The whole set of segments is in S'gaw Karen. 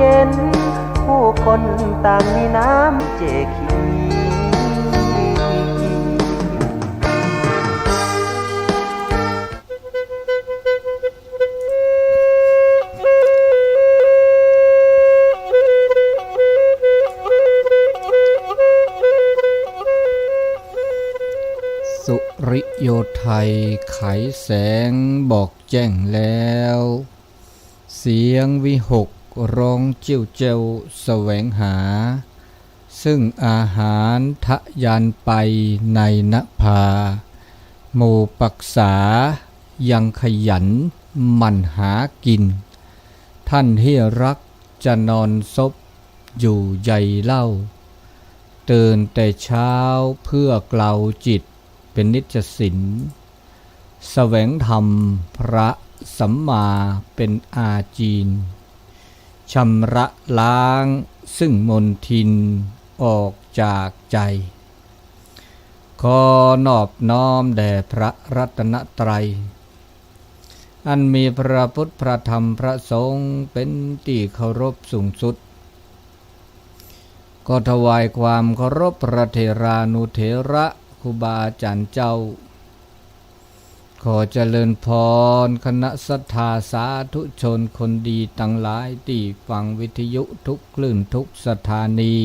เย็น ผู้คนต่างมีน้ำเจขี สุริโยไทยไขแสงบอกแจ้งแล้ว เสียงวิหกร้องเจี้ยวแจ้วแสวงหา ซึ่งอาหารทะยานไปในนภา หมู่ปักษายังขยันหมั่นหากิน ท่านที่รักจะนอนซบอยู่ใยเล่า ตื่นแต่เช้าเพื่อเกลาจิตเป็นนิจสิน แสวงธรรมพระสัมมาเป็นอาจีน ชำระล้างซึ่งมลทินออกจากใจ ขอนอบน้อมแด่พระรัตนตรัย อันมีพระพุทธพระธรรมพระสงฆ์เป็นที่เคารพสูงสุด ก็ถวายความเคารพพระเถรานุเถระครูบาอาจารย์เจ้า ขอเจริญพรคณะศรัทธาสาธุชนคนดีทั้งหลายที่ฟังวิทยุทุกคลื่นทุกสถานี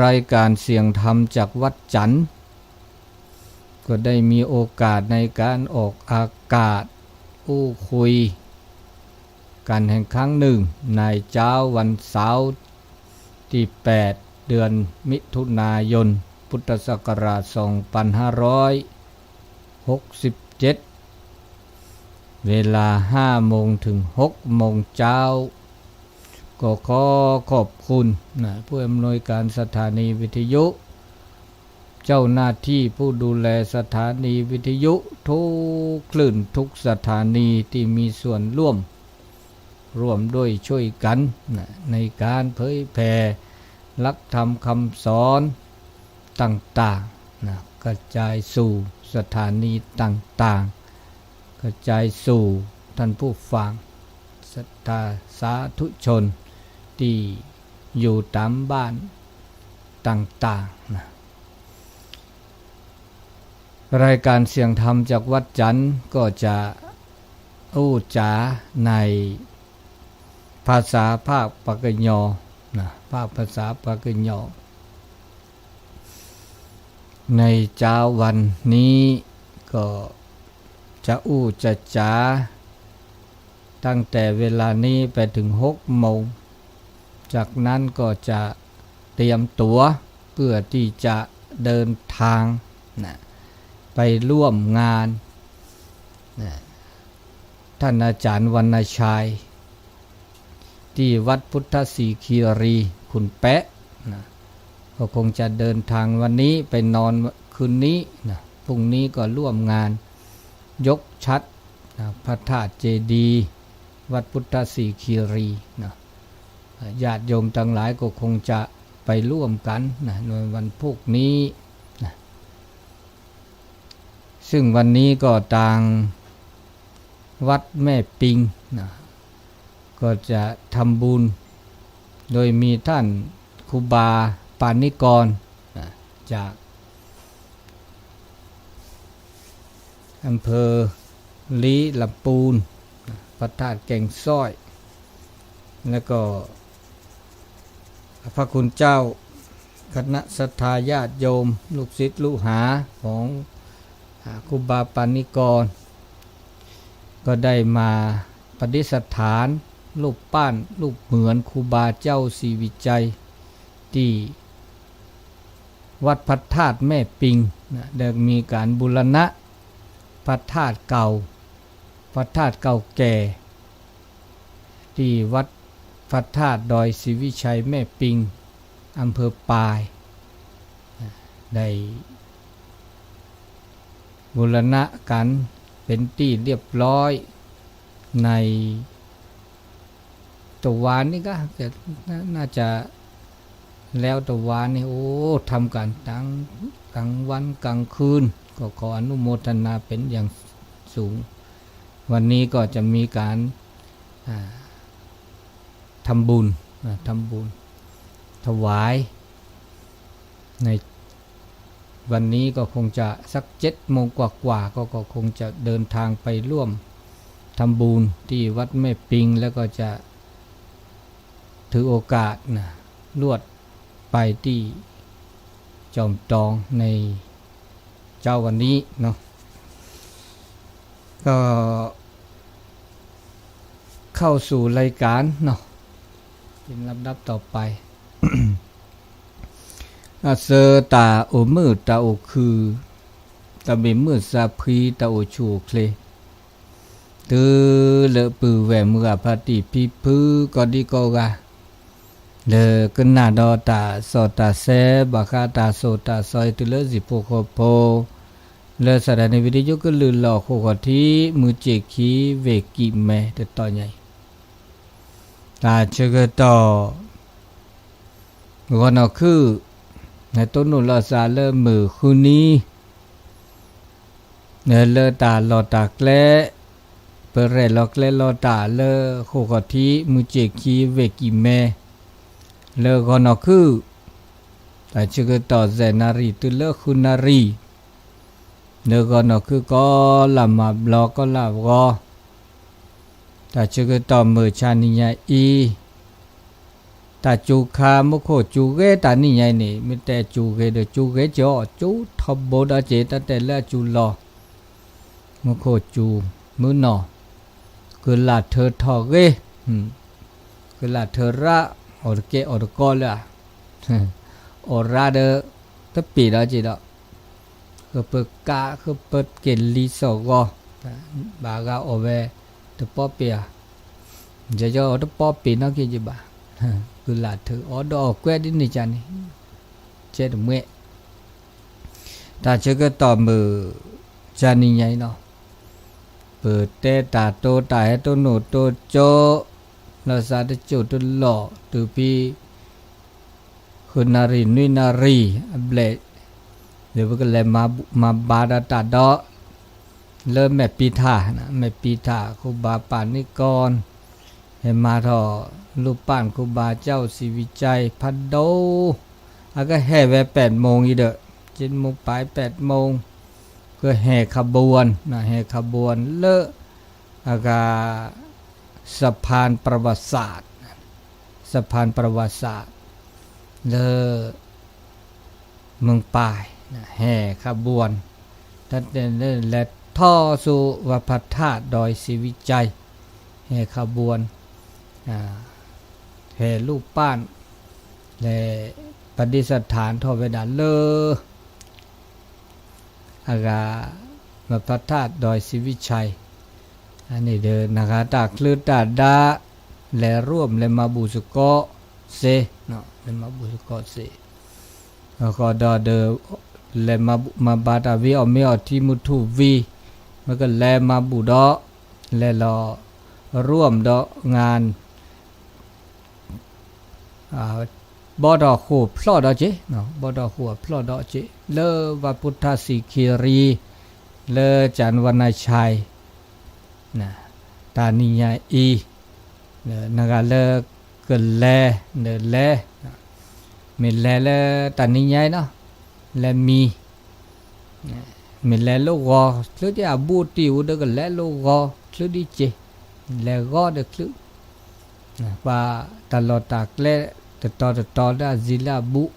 รายการเสียงธรรมจากวัดจันทร์ ก็ได้มีโอกาสในการออกอากาศอู้คุยกันแห่งครั้งหนึ่ง ในเช้าวันเสาร์ที่แปด เดือนมิถุนายน พุทธศักราชสองพันห้าร้อยหกสิบเจ็ด เวลาห้าโมงถึงหกโมงเช้า ก็ขอขอบคุณนะ ผู้อำนวยการสถานีวิทยุ เจ้าหน้าที่ผู้ดูแลสถานีวิทยุทุกคลื่นทุกสถานีที่มีส่วนร่วม ร่วมด้วยช่วยกันนะ ในการเผยแผ่หลักธรรมคำสอนต่างๆนะ กระจายสู่สถานีต่างๆ กระจายสู่ท่านผู้ฟัง ศรัทธาสาธุชนที่อยู่ตามบ้านต่างๆนะ รายการเสียงธรรมจากวัดจันทร์ก็จะอู้จ๋าในภาษาภาคปากกยอนะ ภาคภาษาปากกยอ ในเช้าวันนี้ก็จะอู้จะจ๋า ตั้งแต่เวลานี้ไปถึงหกโมง จากนั้นก็จะเตรียมตั๋วเพื่อที่จะเดินทางนะ ไปร่วมงานนะ ท่านอาจารย์วรรณชัย ที่วัดพุทธศรีคีรี คุณแป๊ะนะ ก็คงจะเดินทางวันนี้ไปนอนคืนนี้นะ พรุ่งนี้ก็ร่วมงานยกฉัตรนะ พระธาตุเจดีย์วัดพุทธศรีคีรีนะ ญาติโยมทั้งหลายก็คงจะไปร่วมกันนะ ในวันพรุ่งนี้นะ ซึ่งวันนี้ก็ทางวัดแม่ปิงนะ ก็จะทำบุญ โดยมีท่านครูบาปานิกรนะ จากอำเภอลี้ลำปูนนะ พระธาตุแก่งสร้อย แล้วก็พระคุณเจ้า คณะศรัทธาญาติโยม ลูกศิษย์ลูกหาของอาครูบาปานิกร ก็ได้มาประดิษฐานรูปปั้นรูปเหมือนครูบาเจ้าศรีวิชัย ที่วัดพระธาตุแม่ปิงนะ ได้มีการบูรณะพระธาตุเก่า พระธาตุเก่าแก่ ที่วัดพระธาตุดอยศรีวิชัยแม่ปิง อำเภอปาย ได้บูรณะกันเป็นที่เรียบร้อยในตะวันนี้ก็จะ น่าจะแล้วตะวันนี้ โอ้ ทำกันทั้งกลางวันกลางคืน ก็ขออนุโมทนาเป็นอย่างสูง วันนี้ก็จะมีการ อ่า ทำบุญ นะ ทำบุญ ถวาย ในวันนี้ก็คงจะสักเจ็ดโมงกว่าๆ ก็ ก็คงจะเดินทางไปร่วมทำบุญที่วัดแม่ปิง แล้วก็จะถือโอกาสนะ ลวดไปที่จอมตองในเช้าวันนี้เนาะ ก็ เข้าสู่รายการเนาะ เป็นลำดับต่อไป အစၢတၢ်အိၣ်မုာ်တၢ်အိၣ်ခုၣ် တၢ်ဘၣ်မုာ်စၢ်ဖှံ တၢ်အိၣ်ဆူၣ်အိၣ်ချ့ တုၤလၢပုၢ်ဝဲၢ်မုၢ်ဂၤဖါတံၢ်ဖံဖု ကိးဒံကိးဂၤ လၢကနၣ်ဒီးတၢ်စီတၢ်ဆှံ ဘၣ်ဃးတၢ်စီတၢ်ဆှံ တုၤလၢဟံၣ်ဖိဃီဖိ လၢ စးထီၣ် န့ၣ် ဝံၤဒံး ယကလုၢ်လီၢ်ဃိာ်ခီၣ်ထံး မုၢ်ဆ့ၣ်ခံ ဝ့ၢ်ကံၢ်မဲ တတီၤညါအံၤ တၢ်ဆၢကတီၢ် ဂီၤနီၢ်ခုၣ် နတိၢ်နီၣ်လီၤစၢ်လၢမုၢ်ဃုနံၤ လၢတၢ်လီၢ်တၢ်ကျဲ ပရဲၣ်လီၤကျဲလီၤတၢ်လၢဃိာ်ခီၣ်ထံး မုၢ်ဆ့ၣ်ခံ ဝ့ၢ်ကံၢ်မဲ လၢဂီၤနီၢ်ခုၣ် တၢ်ဆၢကတီၢ် စဲးနၣ်ရံၣ် တုၤလၢဃုနၣ်ရံၣ် လၢဂီၤနီၢ်ခုၣ် ကီလၢ်မၤဘျီ ကီလၢ်ဂီၤ တၢ်ဆၢကတီၢ်မုၢ်ဆါနံၤညါအံၤ တၢ်စူၤခါ မူခိၣ်စူၤဂ့ၤ တၢ်နံၤညါအံၤန့ၣ် မ့ၢ်တဲစူၤဂ့ၤဒီး စူၤဂ့ၤကီး စူၤထီဘိဒီးက့ၤ တၢ်တဲလၢအစူၤလီၤ မူခိၣ်စူၤ မုၢ်နီၢ် ကလၢ်ထၢထီၣ်ဂ့ၤ ကလၢ်ထၢရၣ် အီၣ်တကဲအီၣ်တကီလၢ အီၣ်ရၣ်ဒီး တပ့ၤဒီးက့ၤဒီး ဃုပကး ဃုပက့ၤလံစီၣ်ဂီၤ ဘၣ်ဂၤအီၣ်ဝဲ တပီပ့ၤဧါ ယဲယီၤအီၤတပီပ့ၤနီၣ်က့ၤယဘၣ် ကလၢ်ထၢအီၣ်ဒီးအီၣ်ကွဲးဒ်န့ၣ်ကန့ၣ် ကဲတမှဲ တၢ်ဆၢကတီၢ်မုၢ် ကနံၤညါအံၤနီၤ ပတဲတၢ်တိတၢ်ဟဲတိၢ်နီၣ်တိကၠိ လီၤစၢ်တကၠိၢ်တလီၢ် တုၤဖဲ ဃုနၣ်ရံၣ် နွံနၣ်ရံၣ်အဘျဲၣ် ဒီးပကလဲၤမၤဘၣ်ဒီးတၢ်ဒီး လၢမဲာ်ပံထၣ် မဲာ်ပံထၣ် ခိၣ်ဘၣ်ပာ်နံၣ်ကီၢ် ဟဲမၤထီၣ်လူၢ်ပၢ် ခိၣ်ဘၣ်ကၠီၣ်စံးဝံၣ်ကၠဲး ဖးဒိၣ် အကဟဲဝဲ แปดโมงအံၤဒီး เจ็ดโมงปลาย แปดโมง ကဟဲခးဘိန ဟဲခးဘိနလၢ အဂၤ สะพานประวัติศาสตร์ สะพานประวัติศาสตร์ လၢ မုၢ်ပၢ် ဟဲခးဘိန တၢ်တဲလဲၤထီၣ်ဆူ วัดพระธาตุดอยศรีวิชัย ဟဲခးဘိန ဟဲလူၢ်ပၢ် လဲၤ ประดิษฐานထီၣ်ဝဲဒၣ်လၢ အဂၤ วัดพระธาตุดอยศรีวิชัย န့ၣ်ဒီး နဂၤတၢ်ချၢတၢ်ဒါ လဲၤရိၣ် လဲၤမၤဘူၣ်စ့ၢ်ကီးစ့ၢ် လဲၤမၤဘူၣ်စ့ၢ်ကီးစ့ၢ် အဃိဒီး လဲၤမၤဘၣ်တၢ်ဝံၤ အီၣ်မ့ၤအီထံမုၢ်ထူၣ်ဝံၤ မ့ၢ်ကလဲၤမၤဘူၣ်ဒီး လဲၤလီၤရိၣ်ဒီး งาน ဘီထီၣ်ဃိၣ်ဖျီၣ်ဒီးက့ၤ ဘီထီၣ်ဃိၣ်အဖျီၣ်ဒီးက့ၤ လၢ วัดพุทธสิริคิรี လၢ จันทวรรณชัย တၢ်နံၤညါအံၤ နဂၤလၢကလဲၤ ဒီးလဲၤ မ့ၢ်လဲၤလၢတၢ်နံၤညါအံၤနီၤ လဲၤမံၤ မ့ၢ်လဲၤလိၣ်ဂီၤ ချုးဒ်အဘူးတံၢ်အူဒီးကလဲၤလိၣ်ဂီၤ ချုးဒ်က့ၤ လဲၤဂီၤဒီးချုး ပှၤတၢ်လီၢ်တၢ်ကျဲ တတီၤတတီၤလၢအစံးလၢအဘူး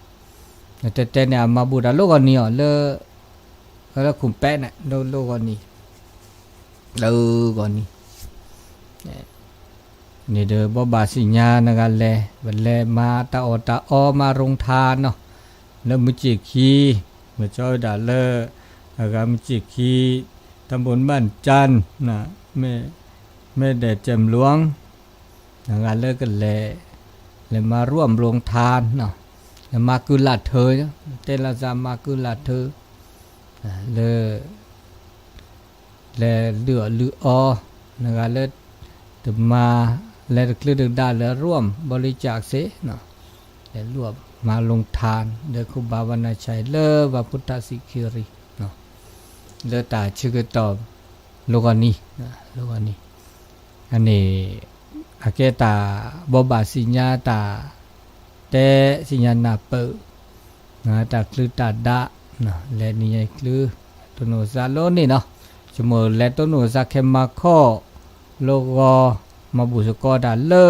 တဲတဲန့ၣ် အမၤဘူၣ်တၢ်လိၣ်ဂီၤနံၤအီၤလၢ လၢခိၣ်ပဲန့ၣ် လိၣ်ဂီၤနံၤ လၢဂီၤနံၤ န့ၣ်ဒီး ဘိးဘၣ်စံၣ်ညါနဂၤလဲၤ ပလဲၤမၤတၢ်အီၣ်တၢ်အီ မၤရိၣ်ထါနီၤ လၢမုၢ်ဆ့ၣ်ခံ မ့ၢ်ကၠီဝဲဒၣ်လၢ အဂၤမုၢ်ဆ့ၣ်ခံ တၢ်ဘိးဘၣ်ကၠၢ် မ့ၢ်ဒဲးကၠဲးမလွင် နဂၤလၢကလဲၤ လဲၤမၤရိၣ်ရိၣ်ထါနီၤ လဲၤမၤကုၢ်လၢ်ထၢ တဲလီၤစၢ်မၤကုၢ်လၢ်ထၢ လၢ လဲၤလုၢ်အီၣ်လုၢ်အီ နဂၤလၢ တမၤ လဲၤတချုးတကဒါလၢရိၣ် บริจาค စ့ၢ် လဲၤရိၣ်မၤရိၣ်ထါ လၢခိၣ်ဘၣ်ဝါနၤဆဲး လၢ วัดพุทธสิริคิรี လၢတၢ်ဆၢကတီၢ် လိၣ်ဂီၤနံၤ လိၣ်ဂီၤနံၤ အန့ၣ် အကဲတၢ်ဘိးဘၣ်သ့ၣ်ညါတၢ် တဲသ့ၣ်ညါနၢ်ပၢၢ် တၢ်ချုးတၢ်ဒး လဲၤနံၤညါအံၤချုး တိၢ်နီၣ်ကစၢ်လိန့ၣ်နီၤ, ဆိကမိၣ်လဲၤတိၢ်နီၣ်ကစၢ်ခဲမၤခီၣ် လၢဂီၤ မၤဘူၣ်သကိးတၢ်လၢ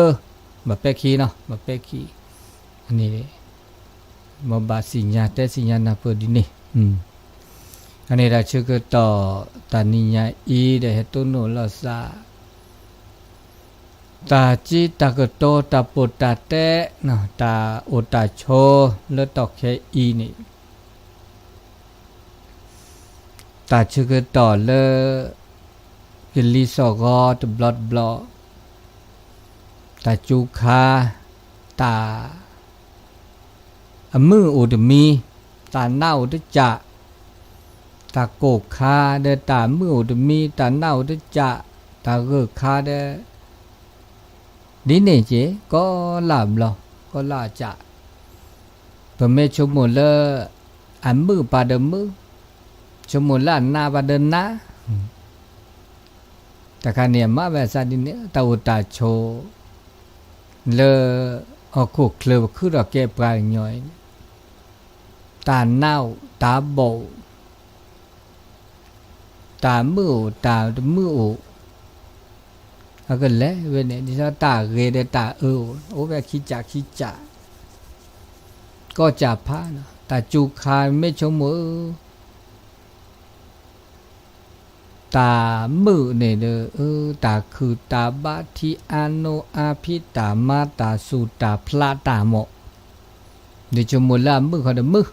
ဘၣ်ပဲာ်ခံနီၤ ဘၣ်ပဲာ်ခံ အန့ၣ် ဘိးဘၣ်သ့ၣ်ညါ တဲသ့ၣ်ညါနၢ်ပၢၢ်ဒ်န့ၣ်, အန့ၣ်တၢ်ဆၢကတီၢ် တၢ်နံၤညါအံၤဒီးဟဲတိၢ်နီၣ်လိာ်သး တၢ်စ့တၢ်ကတိၤ တၢ်ပိာ်တၢ်တဲ တၢ်အိၣ်တၢ်ဆိးလၢတီၢ်ခဲအံၤန့ၣ် တၢ်ဆၢကတီၢ်လၢ ကလံၤစိးဂီၤတဘျီတဘျီ, တၢ်စူၤခါ, တၢ် အမုၢ်အိၣ်တမံၤ, တၢ်နးအိၣ်တစး, တၢ်ကိၢ်ခါဒီးတၢ်မုၢ်အိၣ်တမံၤ, တၢ်နးအိၣ်တစး, တၢ်ဂၢၢ်ခါဒီး ဒ်န့ၣ်က့ၤ ကိးလၢ်ဘျီ, ကိးလၢ်အစး, ပမ့ၢ်ဆိကမိၣ်လၢ အမုၢ်ပာ်ဒီးမုၢ်, ဆိကမိၣ်လၢအနးပာ်ဒီးနး တခါန့ၣ် အမၤဝဲအသးဒ်န့ၣ် တၢ်အိၣ်တၢ်ဆိး လၢ ဟီၣ်ခိၣ်ချၢပခုထီၣ်ကဲပှၤကညီအံၤ တၢ်နးအိၣ် တၢ်ဘီၣ်အိၣ် တၢ်မုၢ်အိၣ် တၢ်တမုၢ်အိၣ် အကလဲၤဝဲန့ၣ် ဒ်သိးတၢ်ဂ့ၤဒီးတၢ်အၢအိၣ် အိၣ်ဝဲခံစးခံစး ကီၢ်စးဖးနီၤ တၢ်စူၤခါမ့ၢ်ဆိကမိၣ်ဧၢ တၢ်မုာ်န့ၣ်ဒီး အၢ တၢ်ခုၣ်တၢ်ဘါ ထံအါနိအါ ဖံးတၢ်မၤ တၢ်သူၣ်တၢ်ဖျးတၢ်မး ဒ်ဆိကမိၣ်လၢအမုာ်ဃီဒီးမုာ်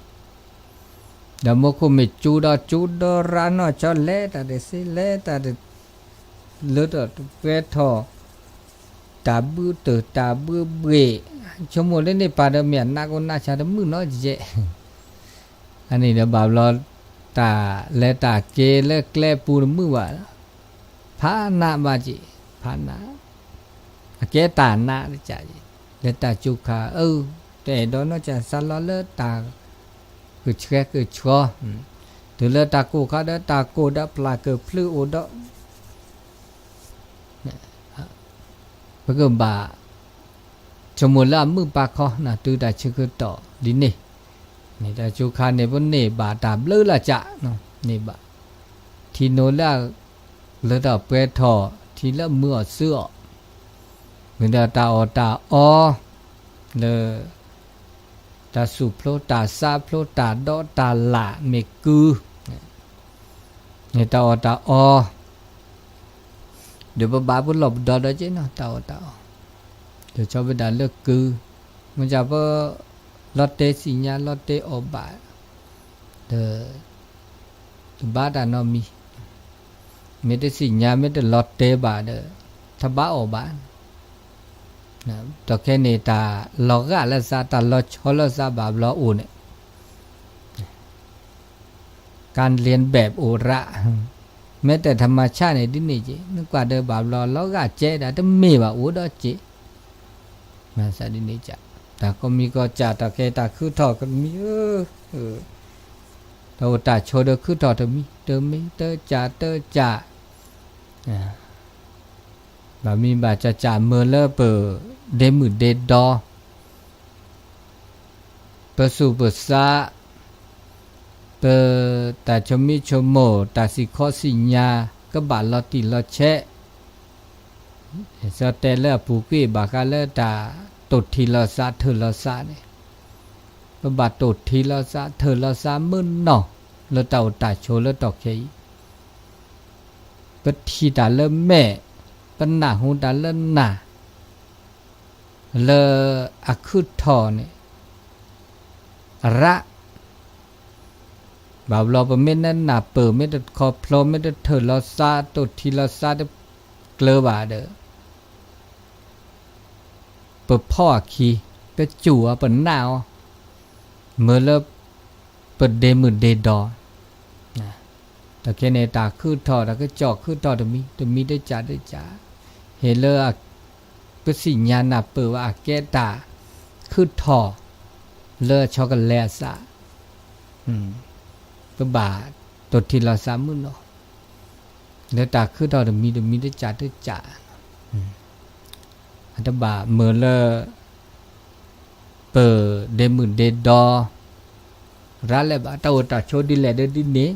ဒီးမူခိၣ်မ့ၢ်စူၤဒီးစူၤဒီးရၤနီၢ်ဆီလဲၤတၢ်တသ့လဲၤတၢ်တ လၢတၢ်တပှဲၤထီၣ် တၢ်ဘုတၢ်တၢ်ဘုဘှ့ၣ် ဆိကမိၣ်လၢန့ၣ်ပာ်ဒီးမ့ၢ်အနးကိးနးဆါတမုာ်နီတယဲၢ် အန့ၣ်ဒီးဘၣ်ဘျီ တၢ်လဲၤတၢ်က့ၤလၢကျဲပူၤတမုာ်ဘၣ် ဖးနးဘၣ်က့ၤ ဖးနး အကဲတၢ်နးတကးက့ၤ လၢတၢ်စူၤခါ အၢ တအဲၣ်ဒိးနီၢ်ကစၢ်သးလီလၢတၢ် ကဆှဲကဆှီ တုၤလၢတၢ်ကိၢ်ခါဒီးတၢ်ကိၢ်ဒီးဖျၢၣ်ကဖျုးအိၣ်ဒီး ပကဘၣ် ဆိကမိၣ်လၢအမုာ်ပာ်ခီ တုၤတၢ်ဆၢကတီၢ်ဒ်န့ၣ် န့ၣ်တၢ်စူၤခါန့ၣ် ပန့ၢ်ဘၣ်တၢ်ဘျုးလၢ်ကး န့ၢ်ဘၣ် ထံနိလၢ လၢတၢ်ပှဲၤထီၣ် ထံလၢမုာ်အီၤသုးအီၤ မ့ၢ်ဒီးတၢ်အီၣ်တၢ်အီ လၢ တၢ်သူၣ်ဖျိတၢ်သးဖျိတၢ်ဒီးတၢ်လၢ်မ့ၢ်ကု န့ၣ်တၢ်အီၣ်တၢ်အီ ဒီးပဘၣ်ပလီၢ်ပဒီဒီးက့ၤနီၤ တၢ်အီၣ်တၢ်အီ ဒီးဆီဝဲဒၣ်လၢကု မ့ၢ်ကပ လီၤတဲာ်သ့ၣ်ညါလီၤတဲာ်အီၣ်ဘၣ် ဒီး တဘၣ်တၢ်နီတမံၤ မ့ၢ်တသ့ၣ်ညါမ့ၢ်တလီၤတဲာ်ဘၣ်ဒီး တဘၣ်အီၣ်ဘၣ် ဒီးခဲန့ၣ် တၢ်လီၤဂာ်လၢသး တၢ်လီၤဆီလၢသးဘၣ်ဘျီအိၣ်န့ၣ် การเลียนแบบအိၣ်ရၣ် မ့ၢ်တၢ်ธรรมชาติန့ၣ် ဒ်န့ၣ်က့ၤ နကွၢ်ဒီးဘၣ်ဘျီ လီၤဂာ်ကဲဒၣ် တမ့ၢ်ဘၣ်အိၣ်ဒီးက့ၤ မၤသးဒ်န့ၣ်က တၢ်ကိးမံၤကိးစၢ် တၢ်ကဲတၢ်ခုထီၣ်ကမံၤဧၢ တၢ်အိၣ်တၢ်ဆိးဒီးခုထီၣ်တမံၤ တမံၤတစၢ်တစၢ် ဘၣ်မံၤဘၣ်စၢ်စၢ်မၢလၢပ ဒ့မုၣ်ဒ့ဒီ ပသူၣ်ပသး ပ တၢ်ဆိမိၣ်ဆိကမိၣ် တၢ်သ့ၣ်ခီသ့ၣ်ညါ ကဘၣ်လီၤတံၢ်လီၤဆဲး စီၤတဲလၢအပူၤကွံာ်ဘၣ်ဃးလၢတၢ်တိာ်ထံလီၤသးထၢၣ်လီၤသးန့ၣ် ပဘၣ်တိာ်ထံလီၤသးထၢၣ်လီၤသးမုၢ်နီၢ် လၢတၢ်အိၣ်တၢ်ဆိးလၢတီၢ်ခဲအံၤ ပထံၣ်တၢ်လၢမဲာ် ပနၢ်ဟူတၢ်လၢနၢ် လၢအခုၣ်ထီၣ်န့ၣ် အရၣ် ဘၣ်ဘျီပမ့ၢ်နၢ်ပၢၢ် မ့ၢ်တခီဖျိ မ့ၢ်တထၢၣ်လီၤသး တိာ်ထံလီၤသးတကျၢၤဘၣ်ဒီး ပဖီၣ်အခံ ပစူၢ်အီၤ ပနၢ်အီၤ မၢလၢ ပဒ့မုၣ်ဒ့ဒီ တၢ်ခဲန့ၣ် တၢ်ခုၣ်ထီၣ် တၢ်ကစီၣ်ခုၣ်ထီၣ်တမံၤ တမံၤတစၢ်တစၢ် ဟ့ၣ်လၢ ပသ့ၣ်ညါနၢ်ပၢၢ်ဘၣ်အကဲတၢ် ခုၣ်ထီၣ် လၢဆီကလဲအသး ပဘၣ်တိာ်ထံလီၤသးမုၢ်နီၢ် လၢတၢ်ခုၣ်ထီၣ်တမံၤတမံၤတစၢ်တစၢ် အ တဘၣ်မုာ်လၢ ပဒ့မုၣ်ဒ့ဒီ ရၤလဲၣ်ဘၣ် တၢ်အိၣ်တၢ်ဆိးဒ်လဲၣ်ဒီးဒ်န့ၣ်,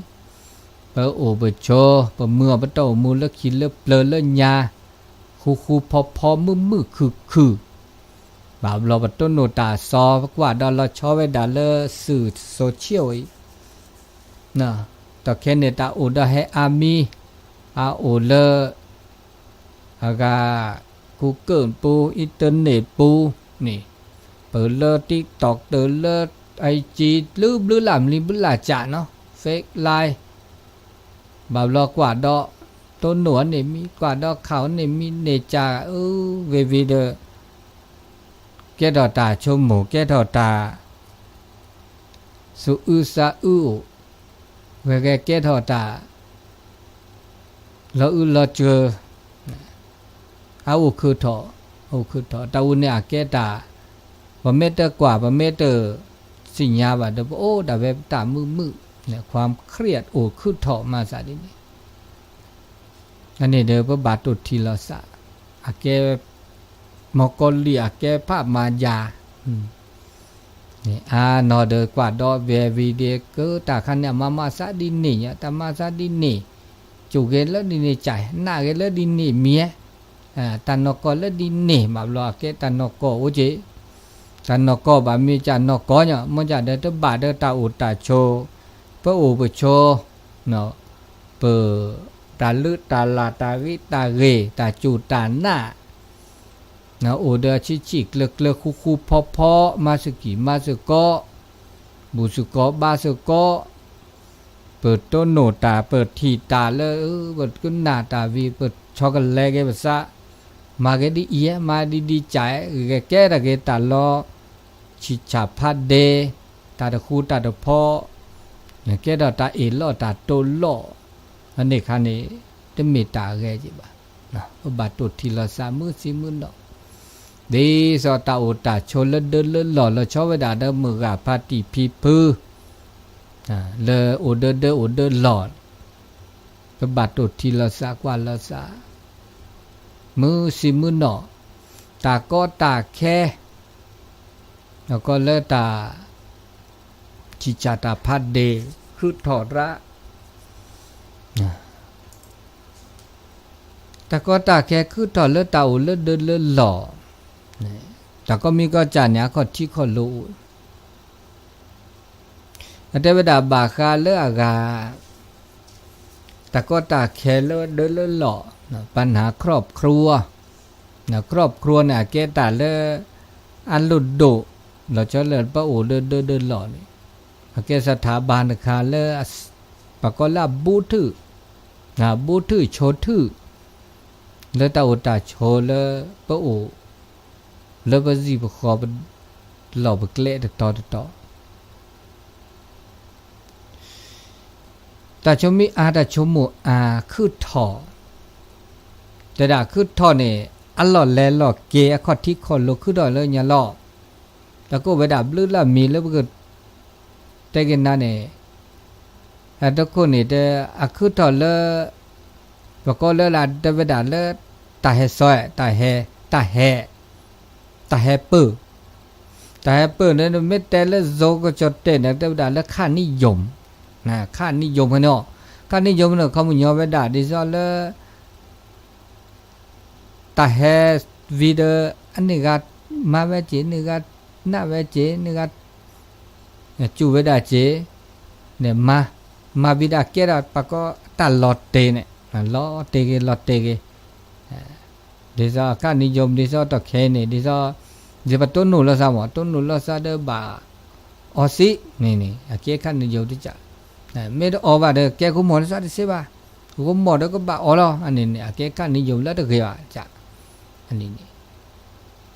ပအိၣ်ပဆိး ပမုာ်အီၤ ပတၢ်အိၣ်မူလၢခံလၢပျၢၤလၢညါ ဃူဃူဖီဖီ မုာ်မုာ်ခုၣ်ခုၣ်, ဘၣ်ဘျီပတိၢ်နီၣ်တၢ်အစီ ပကွၢ်ဒီးလီၤဆီဝဲဒၣ်လၢ စုၣ်စိၤဆ့ၣ်အိၣ်အံၤ, တီၢ်ခဲန့ၣ် တၢ်အိၣ်ဒီးဟဲအါမံၤ, အအိၣ်လၢ အဂၤ Google ပူၤ internet ပူၤန့ၣ်, ပၢၢ်လၢ TikTok တၢၢ်လၢ IG ဘျုးဘျုးလၢ်မံၤဘျုးလၢ်ကၠးနီၤ Facebook Live, ဘၣ်ဘျီကွၢ်ဒီး တိၢ်နီၣ်အန့ၣ်မံၤ ကွၢ်ဒီးခးအန့ၣ်မံၤ န့ၢ်ကၠးအၢ ဂ့ၤဝံၤဒီး ကဲထီၣ်တၢ်ဆိကမိၣ် ကဲထီၣ်တၢ် သူၣ်အုးသးအုးအိၣ်, ဂဲၤဂဲၤကဲထီၣ်တၢ် လီၤအုးလီၤစၢၤ, အအိၣ်ခုၣ်ထီၣ်, အိၣ်ခုၣ်ထီၣ် တၢ်အိၣ်န့ၣ်အကဲတၢ်, ပမ့ၢ်တကွၢ် ပမ့ၢ်တသ့ၣ်ညါဘၣ်ဒီး ပအိၣ်ဒၣ်ဝဲပတၢ်မုာ်မုာ်, ความเครียด အိၣ်ခုၣ်ထီၣ်မၤသးဒ်န့ၣ် အန့ၣ်ဒီးပဘၣ်တိၢ်ထံၣ်လီၤသး, အကဲ မီၢ်ကီၤလံၢ် အကဲဖးမၤယၤ, အါနီၢ်ဒီးကွၢ်ဒီး ဝဲဝံၤဒီး ကတၢ်ခါန့ၣ် အမၤမၤသးဒ်န့ၣ်ညါ တၢ်မၤသးဒ်န့ၣ်, စူၣ်ဂ့ၤလၢဒ်န့ၣ် ကၠးနးဂ့ၤလၢဒ်န့ၣ်မံၤ, တၢ်နီၢ်ကီၢ်လၢဒ်န့ၣ် ဘၣ်ဘျီအကဲတၢ်နီၢ်ကီၢ်အိၣ်က့ၤ, တၢ်နီၢ်ကီၢ်ဘၣ်မ့ၢ်ကၠးနီၢ်ကီၢ်ညါ မ့ၢ်ကၠးဒီးတဘၣ်ဒီးတၢ်အိၣ်တၢ်ဆိး, ပအိၣ်ပဆိး ပတၢ်လုၢ်တၢ်လၢ် တၢ်ဂ့ၤတၢ်ဂ့ၤ တၢ်စူၢ်တၢ်နာ်, အိၣ်ဒီးဆံးဆံးကျၢၤကျၢၤ ဃူဃူဖီဖီ မၤစ့ၢ်ကီးမၤစ့ၢ်ကီး, ဘူၣ်စ့ၢ်ကီးဘါစ့ၢ်ကီး, ပတိၢ်နီၣ်တၢ် ပထံၣ်တၢ်လၢ ပကနၣ်တၢ်ဝံၤ ပဆီကလဲက့ၤပသး, မၤက့ၤဒ်အံၤ မၤဒ်ဒ်ကၠး ဂဲၤကဲထီၣ်က့ၤတၢ်လီၤ ဆံၣ်ဆၣ်ဖးဒဲး, တၢ်တဃူတၢ်တဖိး, ကဲထီၣ်တၢ်အ့ၣ်လိာ်တၢ်တိာ်လိာ်, အန့ၣ်ခါန့ၣ် တမ့ၢ်တၢ်အဂ့ၤက့ၤဘၣ်. ပဘၣ်တိၢ်ထံၣ်လီၤသးမုၢ်ဆံမုၢ်နီၢ်, ဒ်သိးတၢ်အိၣ်တၢ်ဆိးလၢဒၢလၢလီၢ် လီၤဆီဝဲဒၣ်ဒီးမုၢ်ဂၤဖါတံၢ်ဖံဖု လၢအိၣ်ဒၢဒၢအိၣ်ဒၢလီၢ်, ပဘၣ်တိၢ်ထံၣ်လီၤသးကွၢ်လီၤသး မုၢ်ဆံမုၢ်နီၢ်, တၢ်ကီတၢ်ခဲ, ကီလၢတၢ် ဆံၣ်ဆၣ်တၢ်ဖးဒဲး ခုၣ်ထီၣ်ရၣ်, တၢ်ကီတၢ်ခဲခုၣ်ထီၣ်လၢတၢ်အိၣ်လၢဒၢလၢလီၢ်, တၢ်ကီမံၤကီၢ်ကၠးန့ၣ် အခီၣ်ထံးခီၣ်လိၤအိၣ် အတဲဝဲဒၣ်ဘၣ်ဃးလၢအဂၤ တၢ်ကီတၢ်ခဲလၢဒၢလၢလီၢ်, ပနၢ် ครอบครัว, ครอบครัว န့ၣ် အကဲတၢ်လၢ အလိၣ်ဒိၣ်, လီၤဆီလၢပအိၣ်လၢဒၢဒၢလီၢ်န့ၣ်, အကဲ สถาบัน တခါလၢ ပှၤကိးလၢအဘူးထုး, ဘူးထုးဆိးထုး, လၢတၢ်အိၣ်တၢ်ဆိးလၢပအိၣ် လၢပစံၣ်ပဃီ ပလီၢ်ပကျဲတတီၤတတီၤ တၢ်ဆိမိၣ်အါ တၢ်ဆိကမိၣ်အါ ခုၣ်ထီၣ်, တဲဒၣ်ခုၣ်ထီၣ်န့ၣ် အလီၢ်လဲၤလီၢ်က့ၤ အခီၣ်ထံးခီၣ်လိၤ ခုၣ်ထီၣ်လၢညါလီၤ. တၢ်ကိးဝဲဒၣ်ဘျုးလၢအမံၤလၢပက တဲက့ၤနၤန့ၣ်, အတခိၣ်န့ၣ်တဲ အခုၣ်ထီၣ်လၢ ပကိးလၢလၢတဲဝဲဒၣ်လၢ တၢ်ဟဲစီၤ တၢ်ဟဲ တၢ်ဟဲ တၢ်ဟဲပၢၢ်, တၢ်ဟဲပၢၢ်န့ၣ် မ့ၢ်တဲလၢ စီၤကစီၤတဲာ်န့ၣ် တဲဝဲဒၣ်လၢ ค่านิยม, ค่านิยม ဖဲန့ၣ်, ค่านิยม န့ၣ် ခီပညီဝဲဒၣ် ဒ်သိးလၢ တၢ်ဟဲဝံၤဒီး အန့ၣ်ဂၤမၤဝဲက့ၤ န့ၣ်ဂၤနးဝဲက့ၤ န့ၣ်ဂၤ စူၢ်ဝဲဒၣ်က့ၤ, န့ၣ်မၤ, မၤဝံၤဒၣ်ကဲဒၣ် ပှၤကိးတၢ်လီၤတဲာ်န့ၣ်, လီၤတဲာ်ဂ့ၤ လီၤတဲာ်ဂ့ၤ, ဒ်သိး ค่านิยม ဒ်သိးတီၢ်ခဲအံၤန့ၣ် ဒ်သိး ဒ်ပတိၢ်နီၣ်လိာ်သးမး တိၢ်နီၣ်လိာ်သးဒီးဘၣ်အီၤသံန့ၣ်န့ၣ် အကဲ ค่านิยม တကး, မ့ၢ်တအီၤဘၣ်ဒီး ကဲကမီၤလၢသးတသ့ဘၣ်, ကမီၤဒီးကဘၣ်အီၤလီၤ အန့ၣ်န့ၣ် အကဲ ค่านิยม လၢတဂ့ၤဘၣ်ကး, အန့ၣ်န့ၣ်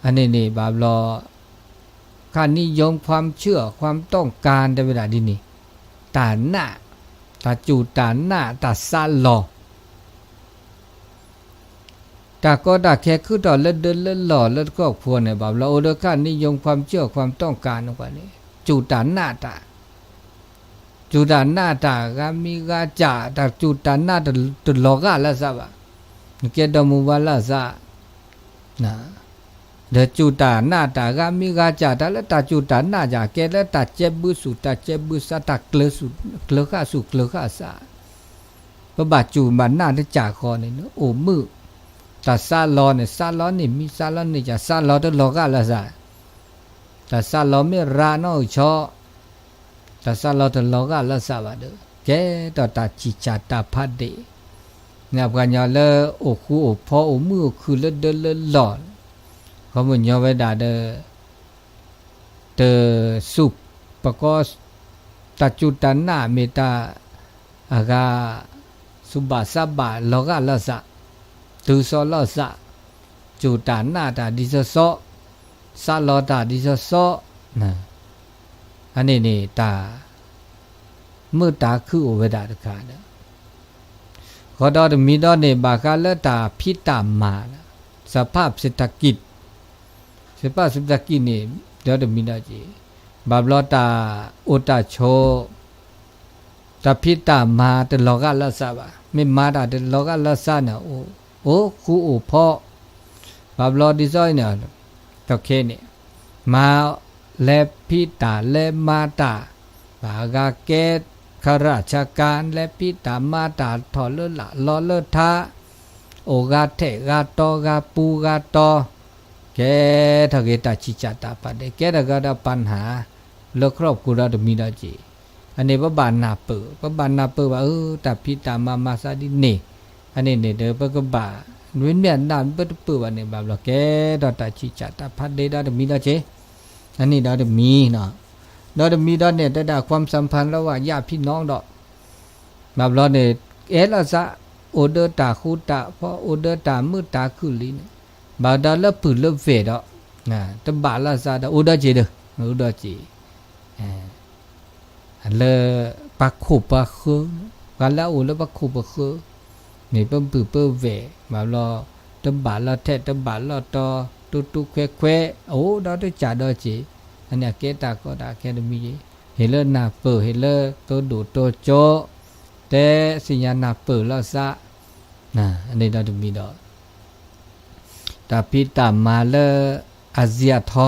အန့ၣ်န့ၣ် ဘၣ်ဘျီ ค่านิยม ความเชื่อ ความต้องการ တဲဝဲဒၣ်ဒ်န့ၣ်, တၢ်နာ်, တၢ်စူၢ်တၢ်နာ် တၢ်သးလီၤ, တၢ်ကီတၢ်ခဲခုၣ်ထီၣ်လၢဒၢလၢလီၢ်လၢတခီၣ်ဖိန့ၣ် ဘၣ်ဘျီအိၣ်ဒီး ค่านิยม ความเชื่อ ความต้องการ န့ၣ်, စူၢ်တၢ်နာ်တၢ် စူၢ်တၢ်နာ်တၢ် ဂၤမံၤဂၤစၢ် တၢ်စူၢ်တၢ်နာ်တလီၤဂာ်လၢသးဘၣ်, နကဲဒီမါဝၤလၢသး, ဒီးစူၢ်တၢ်နာ်တၢ်ဂၤမံၤဂၤစၢ် တၢ်လၢတၢ်စူၢ်တၢ်နာ်စၢ် ကဲလၢတၢ်ကဲဘုစူၢ် တၢ်ကဲဘုစၢ် တၢ်ကျၢၤစူၢ် ကျၢၤဃၣ်စူၢ် ကျၢၤဃၣ်စၢ် ပဘၣ်စူၢ်ဘၣ်နာ်တစၢ်ဃီန့ၣ် အိၣ်မုာ် တၢ်စးလီၤန့ၣ် စးလီၤန့ၢ်မံၤ စးလီၤန့ၢ်စၢ် စးလီၤတလီၤဂာ်လၢ်စၢ် တၢ်စးလီၤမ့ၢ်ရၤနီၣ်အုၣ်ဆီ တၢ်စးလီၤတလီၤဂာ်လၢ်စၢ်ဘၣ်ဒီး ကဲထီၣ်တၢ်ဆံၣ်စၢ်တၢ်ဖးဒ့ၣ်, ပှၤကညီလၢအိၣ်ဃူအိၣ်ဖိး အိၣ်မုာ်အိၣ်ခုၣ်လၢဒၢလၢလီၢ်, ခီမညီဝဲဒၣ်ဒီး တစူၢ် ပကီ တၢ်စူၢ်တၢ်နာ်မ့ၢ်တၢ် အဂၤ စူၢ်ဘၣ်စးဘၣ်လီၤဂာ်လၢ်စၢ်, တုၤစီလီၤစၢ်, စူၢ်တၢ်နာ်တၢ်ဒ်သိးသိး, စးလီၤတၢ်ဒ်သိးသိး, အန့ၣ်န့ၣ်တၢ် မုာ်တၢ်ခုၣ်အိၣ်ဝဲဒၣ်တခါဒီး ဃီဒီတမံၤဒီးန့ၣ် ဘၣ်ဃးလၢတၢ်ဖံးတၢ်မၤ စၢဖၣ်စတၢကံး စၢဖၣ်စတၢကံးန့ၣ် ဒီတမံၤဒီးက့ၤ ဘၣ်ဘျီတၢ်အိၣ်တၢ်ဆိး တၢ်ဖံးတၢ်မၤတလီၤဂာ်လၢ်စၢ်ဘၣ်, မ့ၢ်မၤတၢ်တလီၤဂာ်လၢ်စၢ်န့ၣ် အိၣ်ဃူအိၣ်ဖိး, ဘၣ်ဘျီဒ်သိးန့ၣ် တခဲန့ၣ် မၤ လဲၤဖံးတၢ်လဲၤမၤတၢ်, ဘၣ်ဂၤကဲ ခရၣ်ဆၢကၤ လဲၤဖံးတၢ်မၤတၢ်ထီၣ်လၢလာ်လီၤလၢထါ, အိၣ်ဂၤထဲးဂၤတီၤဂၤပူၤဂၤတီၤ, ကဲထီၣ်က့ၤတၢ်ဆံၣ်စၢ်တၢ်ဖးဒ့ၣ် ကဲထီၣ်က့ၤဒီးပနၢ် လၢခီၣ်ခိၣ်ဒီတမံၤဒီးက့ၤ, အန့ၣ်ပဘၣ်နၢ်ပၢၢ် ပဘၣ်နၢ်ပၢၢ်ဘၣ်အၢ တၢ်ဖံးတၢ်မၤမၤသးဒ်န့ၣ်, အန့ၣ်န့ၣ်ဒီးပကဘၣ် မ့မ့ၢ်အနၢ်ပတပၢၢ်ဘၣ်န့ၣ် ဘၣ်ဘျီကဲထီၣ်တၢ်ဆံၣ်စၢ်တၢ်ဖးဒ့ၣ်ဒီတမံၤဒီးက့ၤ, အန့ၣ်ဒီတမံၤ, ဒီတမံၤဒီးန့ၣ် တဲဒၣ် ความสัมพันธ์ ระหว่างญาติพี่น้อง ဒီး ဘၣ်ဘျီန့ၣ် အဲၣ်လီၤစၢ် အိၣ်ဒီးတၢ်ဃူတၢ်ဖိး အိၣ်ဒီးတၢ်မုာ်တၢ်ခုၣ်လံန့ၣ်, ဘၣ်ဒီးလၢပုၢ်လၢဝဲၢ်ဒီး တဘၣ်လၢစၢ်ဒီး အိၣ်ဒီးက့ၤဒီး အိၣ်ဒီးက့ၤ လၢပှၤခိၣ်ပှၤဃၢၤ, ပှၤလၢအအိၣ်လၢပှၤခိၣ်ပှၤဃၢၤ န့ၣ်ပပုၢ်ပဝဲၢ် ဘၣ်ဘျီ တဘၣ်လီၤထဲးတဘၣ်လီၤတီၤ တူတူခွဲးခွဲး အိၣ်ဒီးတစၢ်ဒီးက့ၤ, အန့ၣ်အကဲတၢ်ကီတၢ်ခဲတမံၤက့ၤ, ဟ့ၣ်လၢနၢ်ပၢၢ် ဟ့ၣ်လၢတိဒိၣ်တိကၠိ, တဲသ့ၣ်ညါနၢ်ပၢၢ်လီၤစၢ်, အန့ၣ်ဒီးတမံၤဒီး တၢ်ဖံးတၢ်မၤလၢ အစံးအထီ,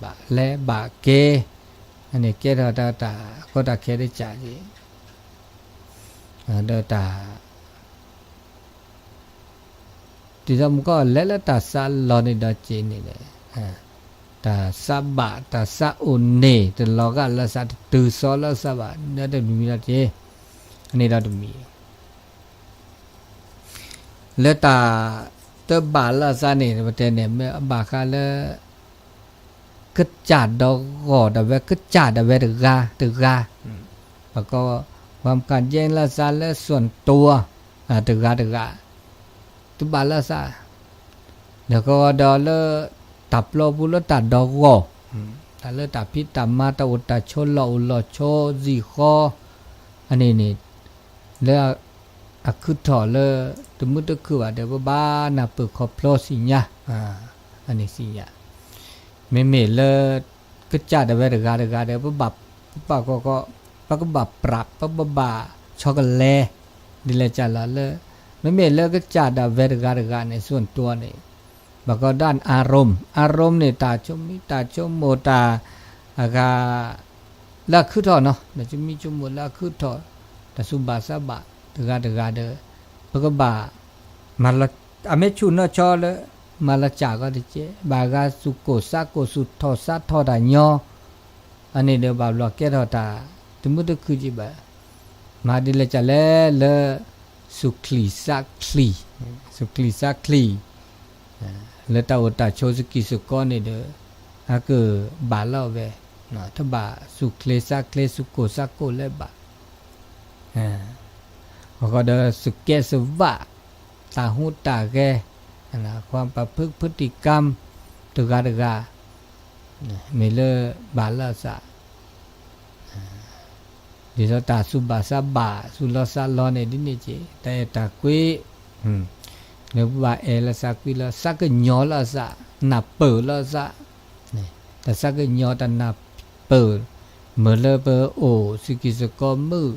ဘၣ်လဲၤဘၣ်က့ၤ, အန့ၣ်ကဲထီၣ်တၢ်ကီတၢ်ခဲတစၢ်က့ၤ, ဒီးတၢ် ဒ်သိးမူကီၢ်လဲၤလၢတၢ်စးလီၤန့ၣ်ဒီးက့ၤန့ၣ်, တၢ်စးဘၣ် တၢ်စးအိၣ်န့ၣ် တလီၤဂာ်လၢစၢ် တတုၤစီလၢစၢ်ဘၣ် ဒီးတမံၤဒီးက့ၤ, အန့ၣ်ဒီးတမံၤ လၢတၢ်တဘၣ်လၢစၢ်န့ၣ် ပတဲန့ၣ် မ့ၢ်အဘၣ်ဃးလၢ ကစၢ်ဒီးဂီၢ်ဒၣ်ဝဲ ကစၢ်ဒၣ်ဝဲတဂၤတဂၤ, ပကီ ความขัดแย้ง လၢစၢ်လၢ ส่วนตัว တဂၤတဂၤ, တဘၣ်လၢစၢ်, ဒီးကီဒီးလၢ တၢ်ပျီပူၤလၢတၢ်ဒီးဂီၢ်, တၢ်လၢတၢ်ဖံးတၢ်မၤ တၢ်အိၣ်တၢ်ဆိး လီၢ်အိၣ်လီၢ်ဆိး စံၣ်ဃီ အန့ၣ်န့ၣ် လၢ အခုၣ်ထီၣ်လၢ တမုာ်တခုၣ်ဘၣ်ဒီး ပဘၣ်နၢ်ပၢၢ်ခီဖျိသ့ၣ်ညါ, အန့ၣ်သ့ၣ်ညါ, မ့မ့ၢ်လၢ ကစၢ်ဒၣ်ဝဲတဂၤတဂၤဒီး ပဘၣ် ပဘၣ်ကီကီ ပကဘၣ်ပြး ပဘၣ်ဆီကလဲၤ ဒ်လဲၣ်ကလဲၣ်လၢ မ့မ့ၢ်လၢကစၢ်ဒၣ်ဝဲတဂၤတဂၤန့ၣ် ส่วนตัว န့ၣ် ဘၣ်ကီဒၣ် อารมณ์ อารมณ์ န့ၣ် တၢ်ဆိမိၣ် တၢ်ဆိကမိၣ် တၢ် အဂၤ လၢအခုၣ်ထီၣ်နီၤ တၢ်ဆိမိၣ်ဆိကမိၣ်လၢအခုၣ်ထီၣ် တၢ်စူၢ်ဘၣ်စးဘၣ် တဂၤတဂၤဒီး ပကဘၣ် မၤလီၤ အမ့ၢ်ဆူၣ်နီၢ်ဆီလၢ မၤလီၤစၢ်ကီတကဲ ဘၣ်ဂၤစူၢ်ကိၢ်စးကိၢ် စူၢ်ထီၣ်စးထီၣ်တၢ်ညီ အန့ၣ်ဒီးဘၣ်ဘျီကဲထီၣ်တၢ် တမုာ်တခုၣ်က့ဘၣ် မၤဒ်လဲၣ်ကလဲၣ်လၢ စူၢ်ချံၣ်စးချံၣ် စူၢ်ချံၣ်စးချံၣ် လၢတၢ်အိၣ်တၢ်ဆိးစကံၢ်စကီန့ၣ်ဒီး အကဘၣ်လီၤဝဲ တဘၣ်စူၢ်ချံၣ်စးချံၣ် စူၢ်ကိၢ်စးကိၢ်လၢၤဘၣ် အဃိဒီးစူၢ်ကဲစူၢ်ဘၣ် တၢ်ဟူးတၢ်ဂဲၤ ความประพฤติ พฤติกรรม တဂၤတဂၤ မ့ၢ်လၢဘၣ်လၢအစး ဒ်သိးတၢ်စူၢ်ဘၣ်စးဘၣ် စူၢ်လီၤစးလီၤန့ၣ် ဒ်န့ၣ်က့ တၢ်အဲၣ်တၢ်ကွံ လၢပဘၣ်အဲၣ်လီၤစးကွံလီၤ စးကညီၤလီၤစး နၢ်ပၢၢ်လီၤစး တၢ်စးကညီၤတၢ်နၢ်ပၢၢ် မ့ၢ်လၢပအိၣ်စကံၢ်စကီမုၢ်